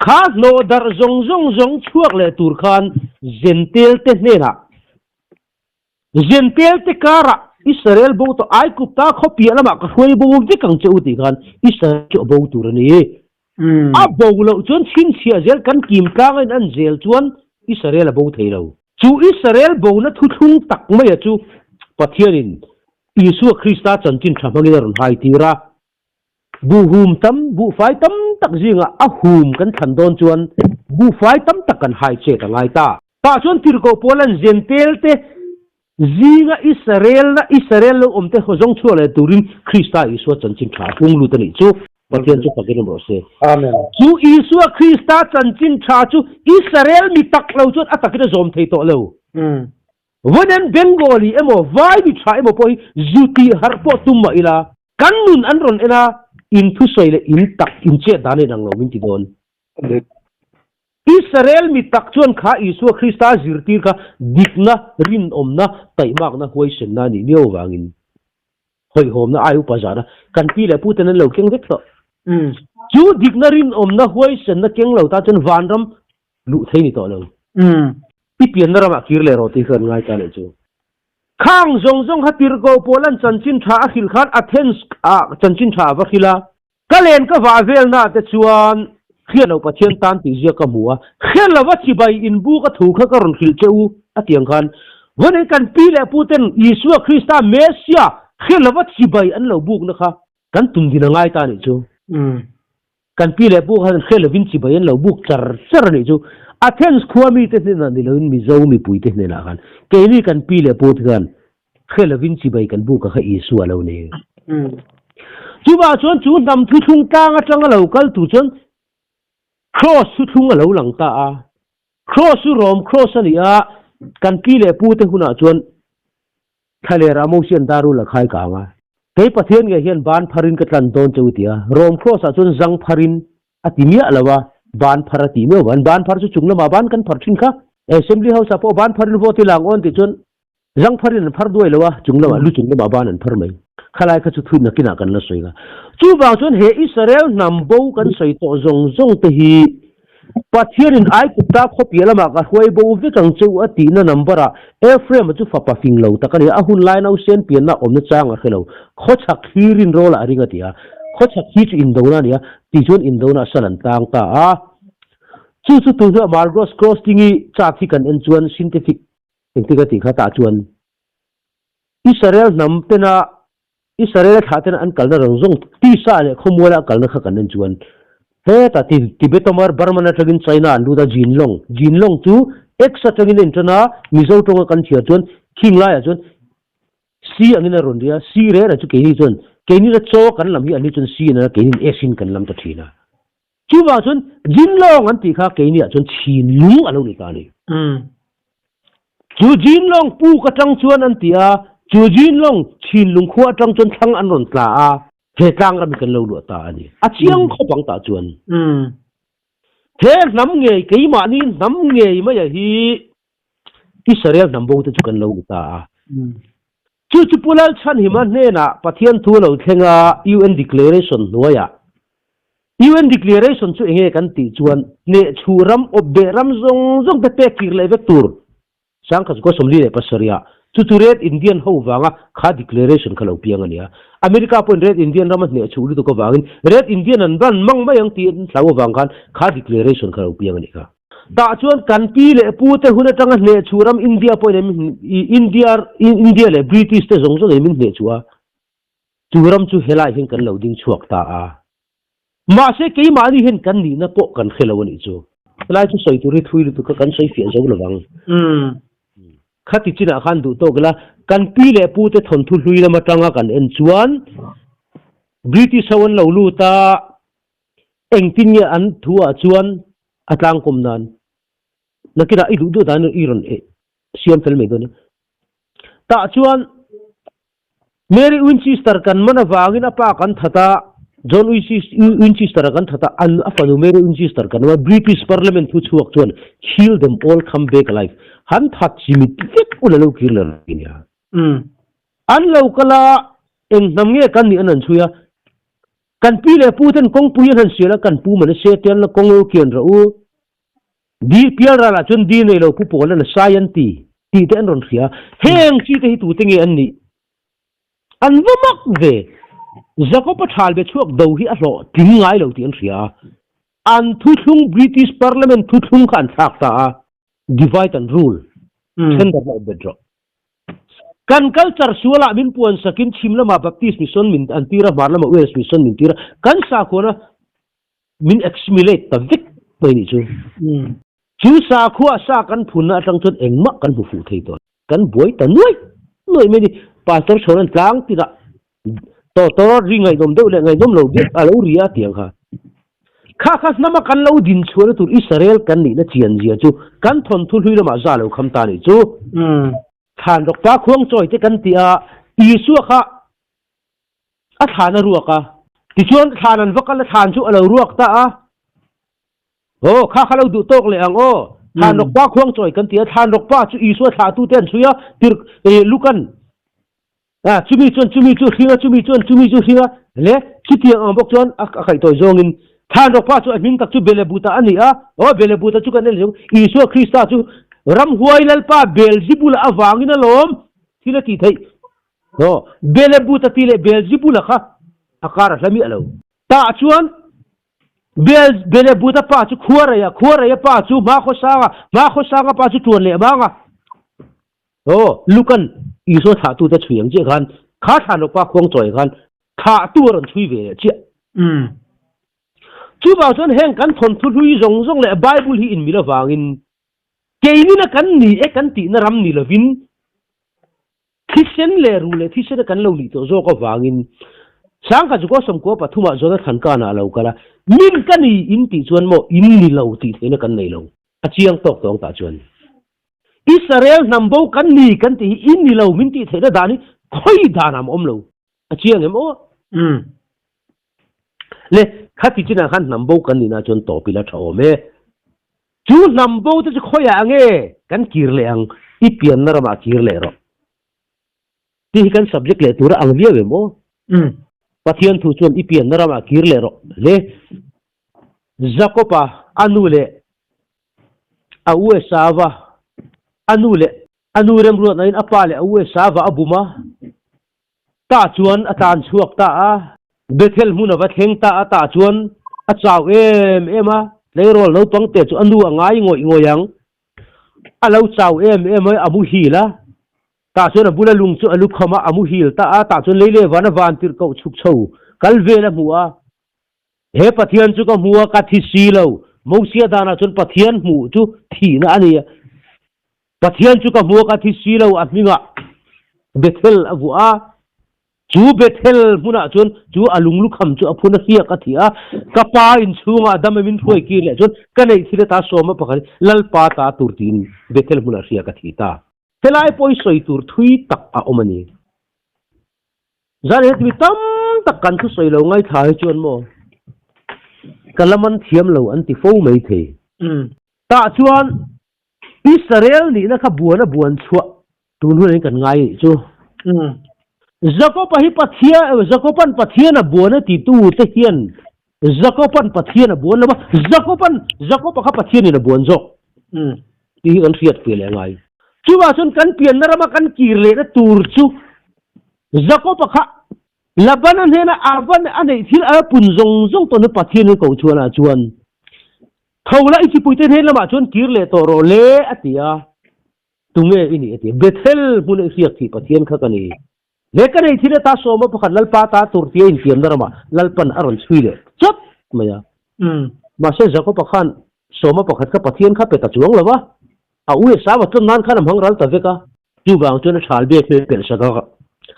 Kha hnawh darh zawng zawng zawng chhuak leh tur khan Jentail te hnenah Jentail te karah Israel bo tawh Aigupta khaw piah lamah ka hruai bo vek ang che u tih khan Israel chu a bo tur a ni. A bo loh chuan chhinchhiah zel kan kim tlanga in an zel chuan Israel a bo thei lo. Chu Israel bona thuthlung tak maia chu Pathianin Isua Krista chanchin tha hmangin a rawn hai tir a. Buhhum tam, buhfai tam tak zingah a hum kan thlan dawn chuan buhfai tam tak kan hai chet a ngai ta. Tah chuan Tirhkoh Paula'n Jentail te zinga Israel-na Israel lo awm te zawng chhuak leh turin Krista Isua chanchin tha a hung lut a nih chu. Pathian chu fakin awm rawh se. Amen. Chu Isua Krista chanchin tha chu Israel mi tak lo chuan a takin a zawm thei tawh lo. Vawiin Bengali emaw Vai mi tha emaw pawh hi zu tih harh pawh tum mah ila, kan nun an rawn en a, in thusawi leh in tak in chet dan a inang lo min ti dawn. Israel mi tak chuan kha Isua Krista zirtir kha dikna, rinawmna, taihmakna, huaisenna a nih miau avangin hawihhawmna ai upa zahna kan pi leh puten an lo keng vek tawh. Chu dikna rinawmna huaisenna keng lo ta chuan vanram luh thei ni tawh lo. I pianna ramah kir leh rawh tih kha kan ngai ta leh chu. Khang zawng zawng kha tirhkoh pawl an chanchin tha a hrilh khan Athens ah chanchin tha a va hrilh a. Ka len ka vah velnaah te chuan Hriatloh Pathian tan tih ziak ka hmu a, Hriatlova chibai inbuk a thu kha ka rawn hrilh che u a ti ang khan vawiin kan pi leh pu ten Isua Krista Messia Hriatlova chibai an lo bukna kha kan tum din a ngai ta a nih chu. Kan pi leh pu khan Hriatlovin chibai an lo buk char char a nih chu. Athens khua mite hnenah ni loin Mizo mipuite hnenah khan keini kan pi leh pu te khan Hre lovin chibai kan buk a kha Isua lo ni. Chuvah chuan chu hnam thuthlung tlang atanga lo kal tur chuan Kraws thuthlung a lo lang ta a. Kraws chu Rom Kraws a ni a, kan pi leh pu te hunah chuan thlaler ah Mosian darul a khai kang a. Kei Pathian ngei hian ban pharin ka tlan dawn che u ti a, Rom Kraws ah chuan zang pharin a ti miah lo a, ban phar a ti miau van. Ban phar chu chung lamah ban kan phar thin kha. Assembly House ah pawh ban pharin vote i lang awn tih chuan Zang pharin an phar duai lo a, chung lamah lu chung lamah ban an phar mai. Khalai kha chu thuih nakinah kan la sawi nga. Chuvang chuan he Israel hnam bo kan sawi tawh zawng zawng te hi Pathianin Aigupta khawpiah lamah ka hruai bo vek ang che u a tihna number ah Ephraim-a chu fapa fing lo tak a ni a, a hun lai nausen pianna awmna chang a hre lo. Khawchhak hi rinrawl ah a ring a ti a, khawchhak hi chu indona a ni a, tichuan indona a sal an tang ta a. Chu chu tunhnuah Margros Cross tingi chart hi kan en chuan scientific Engtik a tih kha tah chuan Israel hnam tena Israel thlah tena an kalna rang zawng tisa leh khawmuala a kalna kha kan en chuan hetah ti Tibetomar Burman atangin China an lut a Jinlong Jinlong chu X atangin a intan a Mizo tawnga kan chhiar chuan khing laiah chuan C angin a rawn ri a C reng reng chu keini chuan keini na chaw kan lam hi an ni chuan C in a keini S in kan lam ta thin a Chuvang chuan Jinlong an tih kha keiniah chuan chhinlung a lo ni ta a ni. Chu Jinlong puk atang chuan an ti a, chu Jinlong chhinlung khua atang chuan thlang an rawn tla a, he tlang ram hi kan lo luah ta a ni. A chiang khawp ang tah chuan. He hnam ngei, keimahni hnam ngei maia hi Israel hnam bo te chu kan lo ni ta a. Chu chu Pu Lalchhanhima hnenah Pathian thu a lo thleng a, UN Declaration hnuaiah. UN Declaration chu enge kan tih chuan hnehchhuh ram, awpbeh ram zawng zawng te pek kir leh vek tur Sangkhat 47 ah chu chu Red Indian ho vanga kha declaration kha lo piang a nia. America pawhin Red Indian rama hnehchhuh lutuk avangin Red Indian an ban mang mai ang tih an hlau avang khan kha declaration kha lo piang a nih kha. Tah chuan kan pi leh pu te hun atanga hnehchhuh ram India pawhin min India India leh British te zawng zawngin min hnehchhuh a, chu ram chu helai hian kan lo ding chhuak ta a. Mahse keimahni hian kan nihna pawh kan hre lo a nih chu. Helai chu sawi tur hi thui lutuk a kan sawi fiah zo lovang. Khati chinah khan duh tawk ila kan pi leh pu te thawnthu hlui lam atanga kan en chuan British ho an lo lut a, Engtin nge an thu ah chuan a tlangkawm nan nakinah i duh duh dan i rawn siam fel mai dawn a. Tah chuan Mary Winchester kan man avangin a pa kan that a, John Winchester a kan that a, an a fanu Mary Winchester kan awm a, British Parliament thu chhuak chuan kill them all come back alive han that chimit vek ula lo kir leh rawh nia. An lo kal a, eng hnam nge kan nih an han chhui a, Kan pi leh pu ten kawngpui an han sial a, kan pu man a se tial na kawng lo kian rawh u. Di pial ral ah chuan di nei lo pu pawl an a sai an ti tih te an rawn hria. Heng chi te hi tute nge an nih? An va mak ve. Jacob a thal be chhuak do hi a hlawh tling ngai lo tih an hria a. An thuthlung British Parliament thuthlung kha an thlak ta a, divide and rule, then darh la awm bet rawh. Kan culture sualah min puan sakin chhim lamah Baptist Mission min an tir a, hmar lamah Wales Mission min tir a, kan sakhuana min assimilate ta vek mai nih chu. Chu sakhua sa kan phunna atang chuan engmah kan hmu fuh thei tawh. Kan buai ta nuaih nuaih mai ni. Pastor chhawn an tlang tirah tawtawrawt ri ngaihnawm deuh leh ngaihnawm lo deuh a lo ri a tiang kha. Kha kha hnama kan lo din chhuahna tur Israel kan nihna chian zia chu kan thawnthu hlui lamah za lo kham ta nih chu. Thlan rawkpa khuang chawi te kan ti a, Isua kha a thlan a ruak a. Tichuan thlan an va kal a, thlan chu a lo ruak ta a. Aw, kha kha lo duh tawk leh ang aw. Thlan rawkpa khuang chawi kan ti a, thlan rawkpa chu Isua thlahtu te an chhui a, tir Lukan A, chumi chuan chumi chu hring a, chumi chuan chumi chu hring a, le chutiang ang bawk chuan a kaihtawi zawngin Thlanrawk pa chu a hming tak chu Belebuta a ni a, aw Belebuta chu kan en leh Isua Krista chu ramhuai Lalpa Beelzebula avangin alawm thil a tih theih. Aw Belebuta tih leh Beelzebula kha a kar a hla miah lo. Tah chuan Bel Belebuta pa chu Khuareia, Khuareia pa chu Hmakhawsanga, Hmakhawsanga pa chu Tuan leh Manga. Aw Lukan Isua thlahtute chhui ang chiah khan kha thlanrawk pa khuangchawi khan Thlahtu a rawn chhui ve leh chiah. Chuvang chuan heng kan thawnthu hlui zawng zawng leh Bible hi inmil avangin keinina kan ni e kan tihna ram ni lovin thisen leh ru leh thisena kan lo nih tawh zawk avangin Sangkhat Zukua Sawmkua pathumah Jonathan Kana a lo kal a, Min ka ni in tih chuan maw in ni lo tih theihna kan nei lo. A chiang tawk tawng tah chuan Israel hnam bo kan ni kan tih hi in ni lo min tih theihna dan hi khawi danah a awm lo. A chiang em aw? Umm. Le, khati chinah khan hnam bo kan nihna chuan tawp ila tha awm e. Chu hnam bo te chu khawiah nge kan kir leh ang? I pianna ramah kir leh rawh. Tih hi kan subject leh tura ang viau em aw? Umm. Pathian thu chuan i pianna ramah kir leh rawh. Le, Jakob-a a nu leh a u Esauva a nu leh a nu remruatnain a pa leh a u Esauva a bum a. Tah chuan a tlan chhuak ta a, Bethel hmun a va thleng ta a, tah chuan a chau em em a, tleirawl naupang te chu a nu a ngai ngawih ngawih ang, a lo chau em em a, a muhil a, tah chuan a bula lung chu a lukham a, a muhil ta a, tah chuan lei leh van a van tirh koh chhuk chho kal vel a hmu a. He Pathian chu ka hmu a, ka thi si lo. Mosia danah chuan Pathian hmuh chu thihna a ni a. Pathian chu ka hmu a, ka thi si lo, a hmingah Bethel a vuah a. Chu Bethel hmunah chuan chu a lunglukham chu a phun a hriak a thi a. Ka pa inchhungah a dam a min hruai kir leh chuan ka neih thil ata sawma pakhat hi Lalpa ta tur tiin Bethel hmunah hriak a thi ta. Helai pawh hi sawi tur thui tak a awm a ni. Zan he tui tam tak kan thusawi lo ngaithla hi chuan maw ka la man thiam lo an ti fo mai thei. Tah chuan Israel nihna kha buan a buan chhuah tun hun in kan ngai nih chu. Jakob-a hi Pathian Jakob-a'n Pathian a buan a ti tu te hian Jakob-a'n Pathian a buan lo va, Jakob-a'n Jakob-a kha Pathianin a buan zawk tih hi kan hriat ve leh ngai. Chuvang chuan kan pianna rama kan kir lehna tur chu Jakob-a kha Labana hnena Avan a neih thil a pun zawng zawng tawh hnu Pathianin ko chhuanah chuan, Tho la i chipuite hnen lamah chuan kir leh tawh rawh le, a ti a. Tunge i nih? a ti a. Bethel hmuna i hriak thih Pathian kha ka ni. He ka neih thil ata sawma pakhat Lalpa ta tur tia intiamna ramah Lalpan a rawn chhui leh chawt mai a. Mahse Jakob-a khan sawma pakhat kha Pathian kha pe ta chuang lo va, a u Esau-a tlawn nan khan a hmang ral ta vek a. Chuvang chuan a thal bek hmel pelh sak a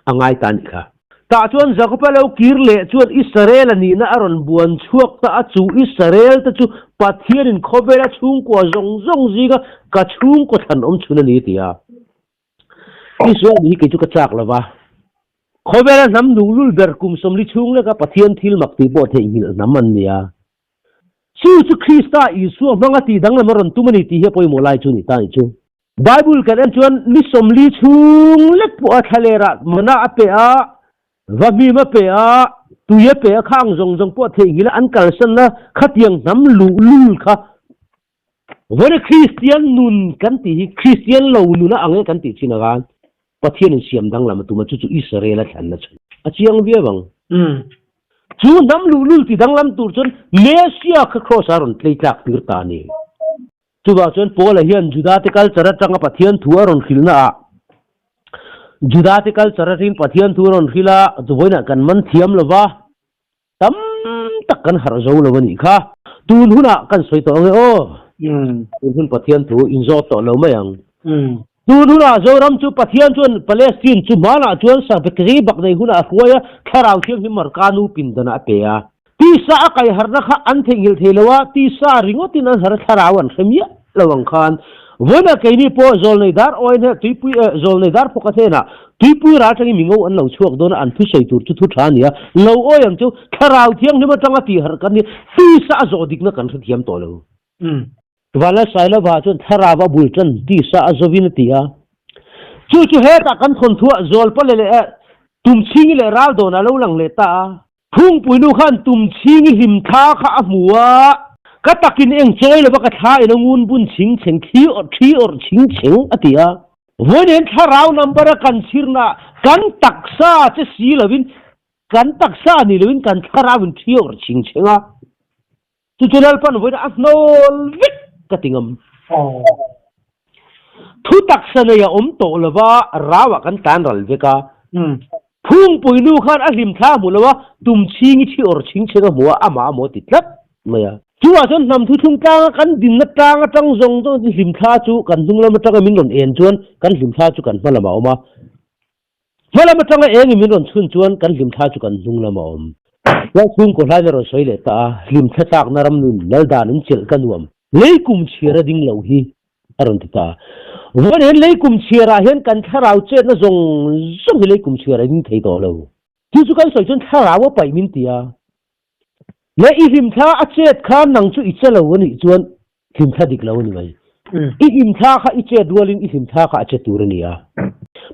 a ngai ta anih kha. Tah chuan Jakob-a lo kir leh chuan Israel-a nihna a rawn buan chhuak ta a, chu Israel te chu Pathianin khawvela chhungkua zawng zawng zinga ka chhungkaw thlan awm chhun a ni ti a. Israel nih hi kei chu ka chak lo va. Khawvela hnam luhlul ber kum 40 chhung leka Pathian thil mak tih pawh theihnghilh hnam an ni a. Chu chu Krista Isua hmanga tih danglam a rawn tum a ni tih hi a pawimawh lai chu a ni ta anih chu. Bible kan en chuan ni 40 chhung lek pawha thlalerah mana a pe a, vahmim a pe a, tui a pe a, khang zawng zawng pawh theihnghilh a an kalsanna khatiang hnam luhlul kha Vawina Kristian nun kan tih hi Kristian lo nun a ang e kan tih chin anga Pathianin siam danglam a tum a, chu chu Israel a thlanna chhan a chiang viau ang. Chu hnam luhlul ti danglam tur chuan Messia kha Kraws a rawn tlei tlak tir ta a ni. Chuvang chuan Paula hian Judate culture atanga Pathian thu a rawn hrilhna ah Judate culture atangin Pathian thu a rawn hrilh a, vawiinah kan man thiam lo va, tam tak kan harh zo lo a nih kha. Tun hunah kan sawi tawh ang e aw. Tun hun Pathian thu inzawt tawh lo mai ang. Tun hunah Zoram chu Pathian chuan Palestine chu hmanah chuan Sakbekri bak nei hunah a hruai a, Thlarau Thianghlim Marka nu pindanah a pe a. Tisa a kaiharna kha an theihnghilh thei lo a, tisa ringawtin an har a, thlarau an hre miah lo ang khan. Vawiinah keini pawh Zawlnei dar awi hneh tuipui eh Zawlnei dar phawk a hnenah tuipui ral atangin mingo an lo chhuak dawn a, an thusawi tur chu thu tha a ni a, lo awi ang chu Thlarau Thianghlim atanga tihharh kan ni, tisa a zawh dikna kan hrethiam tawh lo. Vanlalsailova chuan thlarau a bul tan tisa a zawin a ti a. Chu chu hetah kan thawnthuah Zawlpale leh Tumchhingi leh Raldawn a lo lang leh ta a. Phungpuinu khan tumchhingi hlimthla kha a hmu a, Ka takin eng chawi lova ka thla in a ngun bun chhing chheng thli awrh thli awrh chhing chheng a ti a. Vawiin thlarau number a kan chhirna kan taksa che si lovin kan taksa ni lovin kan thlarau in thli awrh chhing chheng a. Chu chu Lalpan vawiin a hnawl vek ka ti ngam. Thu taksa nei a awm tawh lova rauah kan tlan ral vek a. Phungpui nu khan a hlim thla hmu lo a, tum chhingi thi awr chhing chheng a hmu a, amah a maw ti tlat mai a. Chuvah chuan hnam thuthlung tlanga kan dinna tlang atang zawng zawng hlim thla chu kan hnung lam atanga min rawn en chuan kan hlim thla chu kan hma lamah a awm a. Hma lam atanga engin min rawn chhun chuan kan hlimthla chu kan hnung lam a awm. Lal chhungkaw hlain a rawn sawi leh ta a, hlimthla tlakna ram nun lal dan in chelh ka nuam, lei kum chhiar a ding lo hi a rawn ti ta a. Vawiin hian lei kum chhiarah hian kan thlarau chetna zawng zawng hi lei kum chhiar a ding thei tawh lo. Chu chu kan sawi chuan thlarau a paih min ti a. Le i hlimthla a chet khan nang chu i che lo a nih chuan hlimthla dik lo a ni mai. I hlimthla kha i chet rualin i hlimthla kha a che tur a ni a.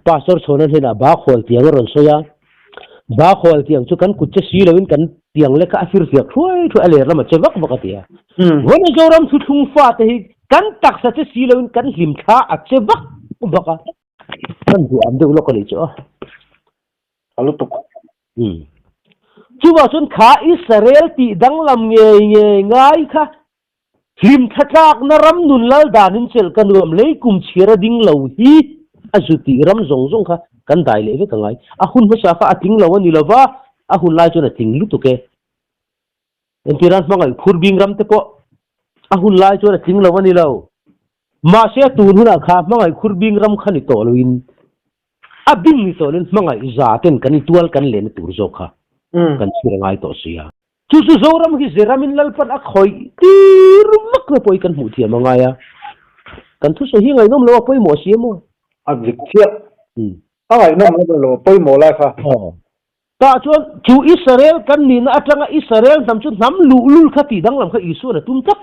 Pastor Chhawna hnenah ba khawl tiang a rawn sawi a, ba khawl tiang chu kan kut che si loin kan tiang lek kha a firfiak thuai thuai a ler lam a che vak vak a ti a. Vawiin Zoram thuthlung fate hi kan taksa che si loin kan hlimthla a che vak vak a. Kan duham deuh lawk a nih chu a. A lutuk. Chuvah chuan kha Israel tih danglam ngei ngei ngai kha hlim thlatlakna ram nun lal danin chelh ka nuam lei kum chhiar a ding lo hi a zu tih ram zawng zawng kha kan dai leh vek a ngai. A hun hmasa kha a tling lo a ni lova, a hun lai chuan a tling lutuk e. Entirah hmangaih phur bing ram te pawh a hun lai chuan a tling lo a ni lo. Mahse tun hunah kha hmangaih khur bing ram kha ni tawh loin a bing ni tawh loin hmangaih za ten kan tual kan lehna tur zawk kha kan chhir a ngai tawh si a. Chu chu Zoram hi Zeramin Lalpan a khawih tir vak na pawh hi kan hmuh thiam a ngai a. Kan thusawi hi ngaihnawm lo a pawimawh si emaw? A dik chiah. A ngaihnawm lo pawimawh lai kha. Tah chuan chu Israel kan nihna atanga Israel hnam chu hnam luhlul kha tih danglam kha Isua'n a tum tlat.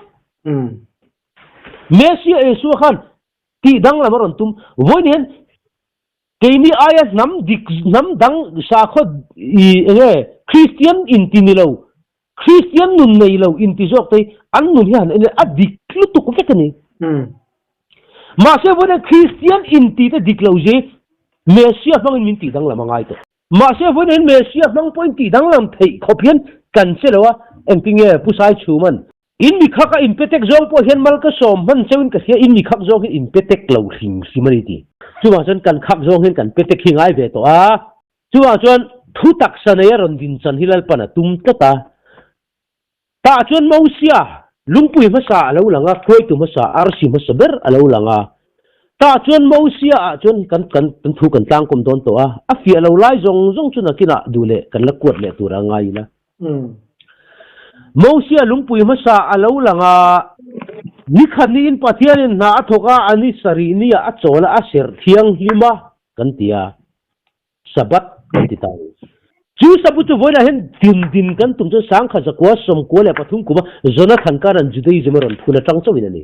Messia Isua khan tih danglam a rawn tum. Vawiin hian keini aia hnam dik, hnam dang sakhaw i enge Kristian inti ni lo, Kristian nun nei lo inti zawk te hi an nun hi han en a dik lutuk vek a ni. Mahse vawiin hian Kristian inti te dik lo zia hi Messia hmangin min tih danglam a ngai tawh. Mahse vawiin hian Messia hmang pawhin tih danglam theih khawp hian kan che lo a, engtinge Pu Saichhuman? In mi khak a inpe tek zawng pawh hian mal ka sawm hman cheuhin ka hria, in mi khak zawng hian inpe tek lo hrim hrim a ni ti. Chuvang chuan kan khak zawng hian kan pe tek hi ngai ve tawh a. Chuvang chuan thu taksa nei a rawn din chan hi Lalpan a tum tlat a. Tah chuan Mosia, lungpui hmasa a lo lang a, hruaitu hmasa, arsi hmasa ber a lo lang a. Tah chuan Mosia ah chuan kan kan kan thu kan tlangkawm dawn tawh a, a fiah lo lai zawng zawng chu nakinah duh leh kan la kuat leh tur a ngai ila. Mosia lungpui hmasa a lo lang a, nikhat niin Pathianin hna a thawk a, a ni sarih niah a chawl a, a serh thianghlim a, kan ti a. Sabbath kan ti ta a ni. Chu Sabbath chu vawiinah hian din din kan tum chuan sangkhat zakua sawmkua leh pathum kuma Jonathan Karan Judaism a rawn phun atang chauhin a ni.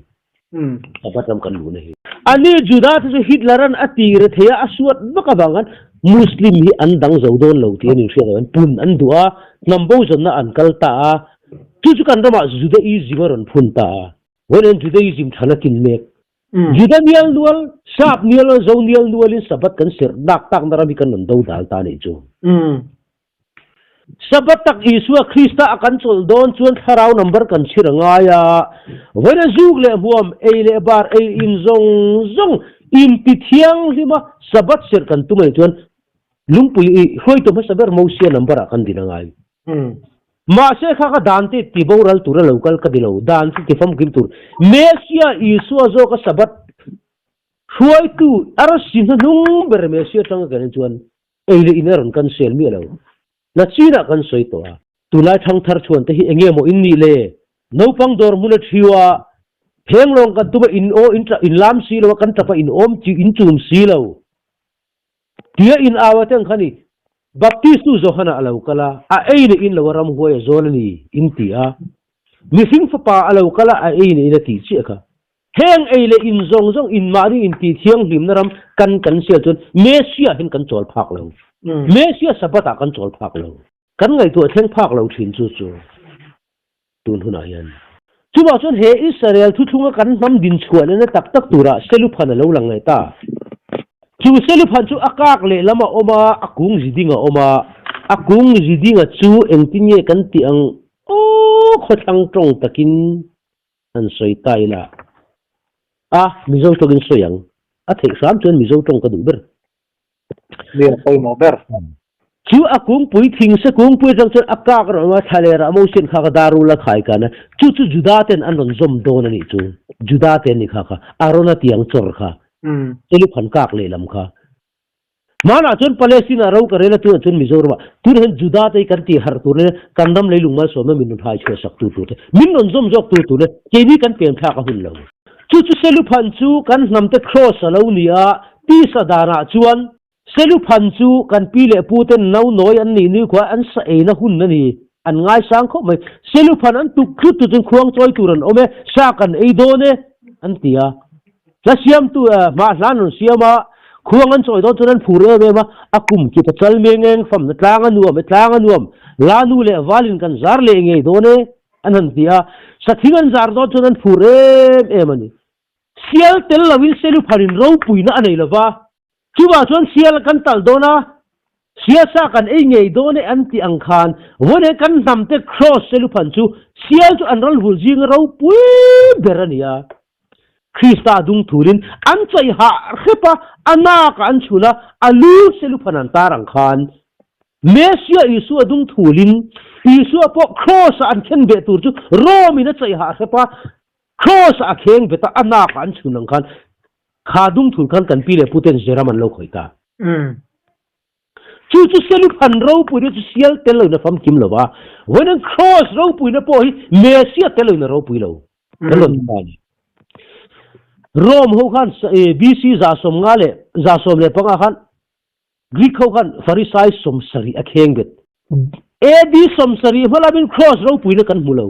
Sabbath ram kan luhna hi. Ani Juda te chu Hitler-a'n a ti re thei a, a suat vak avang khan Muslim hi an dang zo dawn lo tih an inhriat lo. An pun an duh a, hnam bo zawnna an kal ta a. Chu chu kan ramah Judaism a rawn phun ta a. Vawiinah hian Judaism than a kin mek. Juda nial nual, Sap nial nual, Zo nial nualin Sabbath kan serh dak takna ram hi kan rawn do dal ta anih chu. Sabbath tak Isua Krista a kan chawlh dawn chuan thlarau number kan chhir a ngai a, vawiina zuk leh hmuam, ei leh bar, ei in zawng zawng inti thianghlim a Sabbath serh kan tum anih chuan lungpui i hruaitu hmasa ber Mosia number ah kan din a ngai. Mahse kha ka dan te ti boral tur a lo kal ka ti lo, dan chu ti famkim tur. Messia Isua zawka Sabbath hruaitu arsi hnuhnung ber Messia atanga kan en chuan ei leh in a rawn cancel miah lo. Na chinah kan sawi tawh a. Tunlai thangthar chhuan te hi enge maw in nih le? Naupang dawr hmun a thiu a, phenglawng kan tum a in aw in in lam si lo a, kan tap a in awm chi in chum si lo. Tia in au a teng kha ni, Baptistu Johana a lo kal a, a ei leh in lo a ramhuai a zawl a ni, in ti a. Mihring fapa a lo kal a, a ei leh in a tih chiah kha. Heng ei leh in zawng zawng in mahni in tih thianghlimna ram kan kan sial chuan Messia hian kan chawl phak lo. Messia Sabbath ah kan chawl phak lo. Kan ngaihtuah thleng phak lo thin chu chu tun hunah hian. Chuvang chuan he Israel thuthlunga kan hnam din chhuah lehna tak tak turah Seluphan a lo lang leh ta. Chu Seluphan chu a kak lehlam a awm a, a kung ziding a awm a. A kung zidinga chu engtin nge kan tih ang aw khawthlang tawng takin han sawi ta ila. A, Mizo tawngin sawi ang. A theih hram chuan Mizo tawng ka duh ber. Mi a pawimawh ber. Chu a kungpui thing se kungpui atang chuan a kak a rawn awm a, thlaler ah Mosian kha ka darul a khai kan a, chu chu Juda ten an rawn zawm dawn a nih chu. Juda te an ni kha kha, Arona tiang chawr kha, Eluphan kak lehlam kha. Hmanah chuan Palestine ah ro ka rel a, tunah chuan Mizoram ah. Tunah hian Juda te hi kan tih harh tur nia, kan ram leilung malsawmna min rawn hai chhuah sak tu tur te, min rawn zawm zawk tu tur nia, keini kan pem thlak a hun lo. Chu chu Seluphan chu kan hnamte Kraws a lo ni a, tisa danah chuan Seluphan chu kan pi leh pu ten no nawi an nih ni khua an sa eina hun a ni, an ngaisang khawp mai. Seluphan an tuk tlut tu chuan khuang chawi tur an awm e, sa kan ei dawn e, an ti a. Hla siamtu hmah hla an rawn siam a, khuang an chawi dawn chuan an phur em em a, a kum kip a chal meng eng famna tlang a nuam e, tlang a nuam, la nu leh valin kan zar leh ngei dawn e. An han ti a, sathing an zar dawn chuan an phur em em a ni. Sial tel loin Selupharin ropuina a nei lo va, chuvah chuan sial kan talh dawn a, sial sa kan ei ngei dawn e an tih ang khan vawiin hian kan hnamte Kraws Seluphan chu sial chu an ralvul zinga ropui ber a ni a. Krista dung thurin an chaih hah hrep a, a nakah an chhun a, a lu Seluphan an tar ang khan Messia Isua dung thulin Isua pawh Kraws-ah an khen beh tur chu Rome-in a chaih hah hrep a, Kraws-ah a kheng bet a, a nakah an chhun ang khan kha dung thul khan kan pi leh puten Zeram an lo khawih ta. Chu chu Seluphan ropuina chu sial tel loin a famkim lo va, vawiin an Kraws ropuina pawh hi Messia tel loin a ropui lo. Kan rawn ti ta a ni. Rome ho khan BC 150 leh 115 khan Greek ho khan Farisai 70 a kheng bet. AD 70 hma lamin Kraws ropuina kan hmu lo.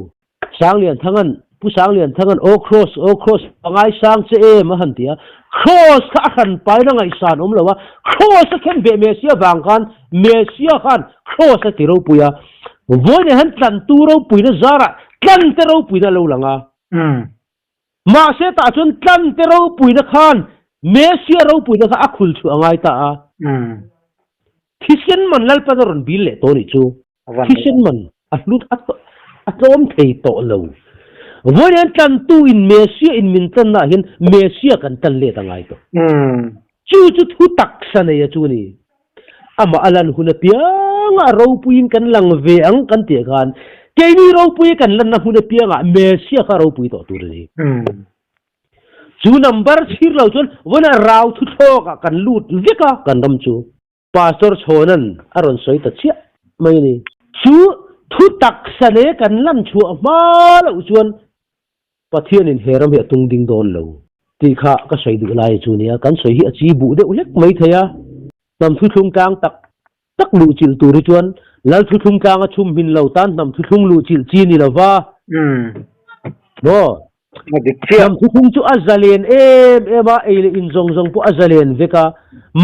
Sanglianthanga'n, Pu Sanglianthanga'n Aw Kraws, aw Kraws, a ngaisang che em a han ti a. Kraws kha a hran pain a ngaihsan awm lo a. Kraws a khen beh Messia vang khan Messia khan Kraws a ti ropui a. Vawiinah hian tlantu ropuina zarah tlante ropuina a lo lang a. Mahse tah chuan tlante ropuina khan Messia ropuina kha a khul chhuah a ngai ta a. Thisen man Lalpan a rawn bil leh tawh nih chu. Thisen man a hlut a tlawm thei tawh lo. Vawiin hian tlantu in Messia in min tlannaah hian Messia kan tlan let a ngai tawh. Chu chu thu taksa nei a chu ni. Amah a lan hun apiangah ropuiin kan lang ve ang kan tih khan keini ropui kan lanna hmun apiangah Messia kha ropui tawh tur a ni. Chu number chhir lo chuan vawiinah rau thuthlawkah kan lut vek a kan ram chu. Pastor Chhawna'n a rawn sawi ta chiah mai a ni. Chu thu taksa leh kan lan chhuah hma loh chuan Pathianin he ram hi a tung ding dawn lo tih kha ka sawi duh lai chu nia, kan sawi hi a chi buh deuh hlek mai thei a. Hnam thuthlung tlang tak tak luh chilh tur hi chuan Lal thuthlung tlang a chhum hmin lo tan hnam thuthlung luh chilh chi ni lo va. Maw? Hnam thuthlung chu a zalen em em a, ei leh in zawng zawng pawh a zalen vek a.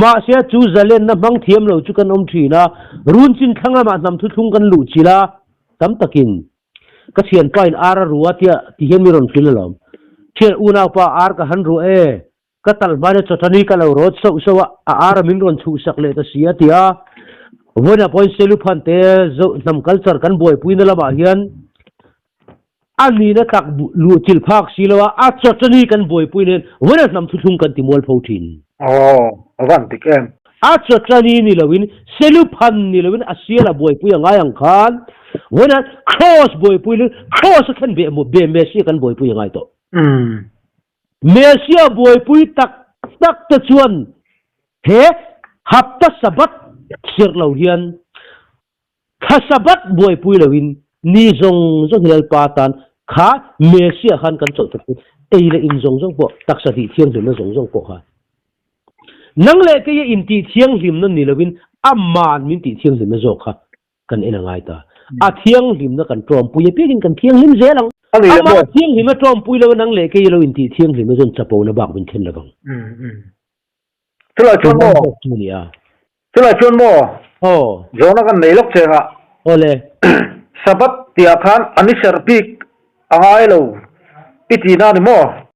Mahse chu zalenna hmang thiam lo chu kan awm thin a, run chin thlang lamah hnam thuthlung kan luh chilh a, tam takin. Ka thianpa in ar a ru a tia ti hian mi rawn hrilh alawm. Thian unaupa ar ka han ru e, ka tal hmain a chawṭani ka lo rawt sauh sauh a, a ar a min rawn chhuhsak leh ta si a ti a. Vawiinah pawhin Seluphan te Zo hnam culture kan buaipuina lamah hian a nihna tak luh chilh phak si lo a, a chawṭani kan buaipui nen vawiinah hnam thuthlung kan ti mualpho thin. Aw, a van dik em. A chawṭani ni loin, Seluphan ni loin a sial a buaipui a ngai ang khan, vawiinah Kraws buaipui loin Kraws a thlen beh beh Messia kan buaipui a ngai tawh. Messia buaipui tak tak te chuan he hapta Sabbath serh lo hian Thla Sabbath buaipui loin ni zawng zawng hi Lalpa tan kha Messia khan kan chawlh tak chu ei leh in zawng zawng pawh taksa tih thianghlimna zawng zawng pawh kha nang leh keia in tih thianghlimna ni loin aman min tih thianghlimna zawk kha kan en a ngai ta. A thianghlimna kan tawmpui apiangin kan thianghlim zel ang. Amah thianghlimna tawmpui lo nang leh keia lo in tih thianghlimna chuan chapona bak min thlen lovang. Chulai chuan maw? Chu ni a. Chulai chuan maw? Aw. Zawhna kan nei lawk cheng a. Awle. Sabbath tihah khan a ni serh bik a ngai lo i tihna a ni maw?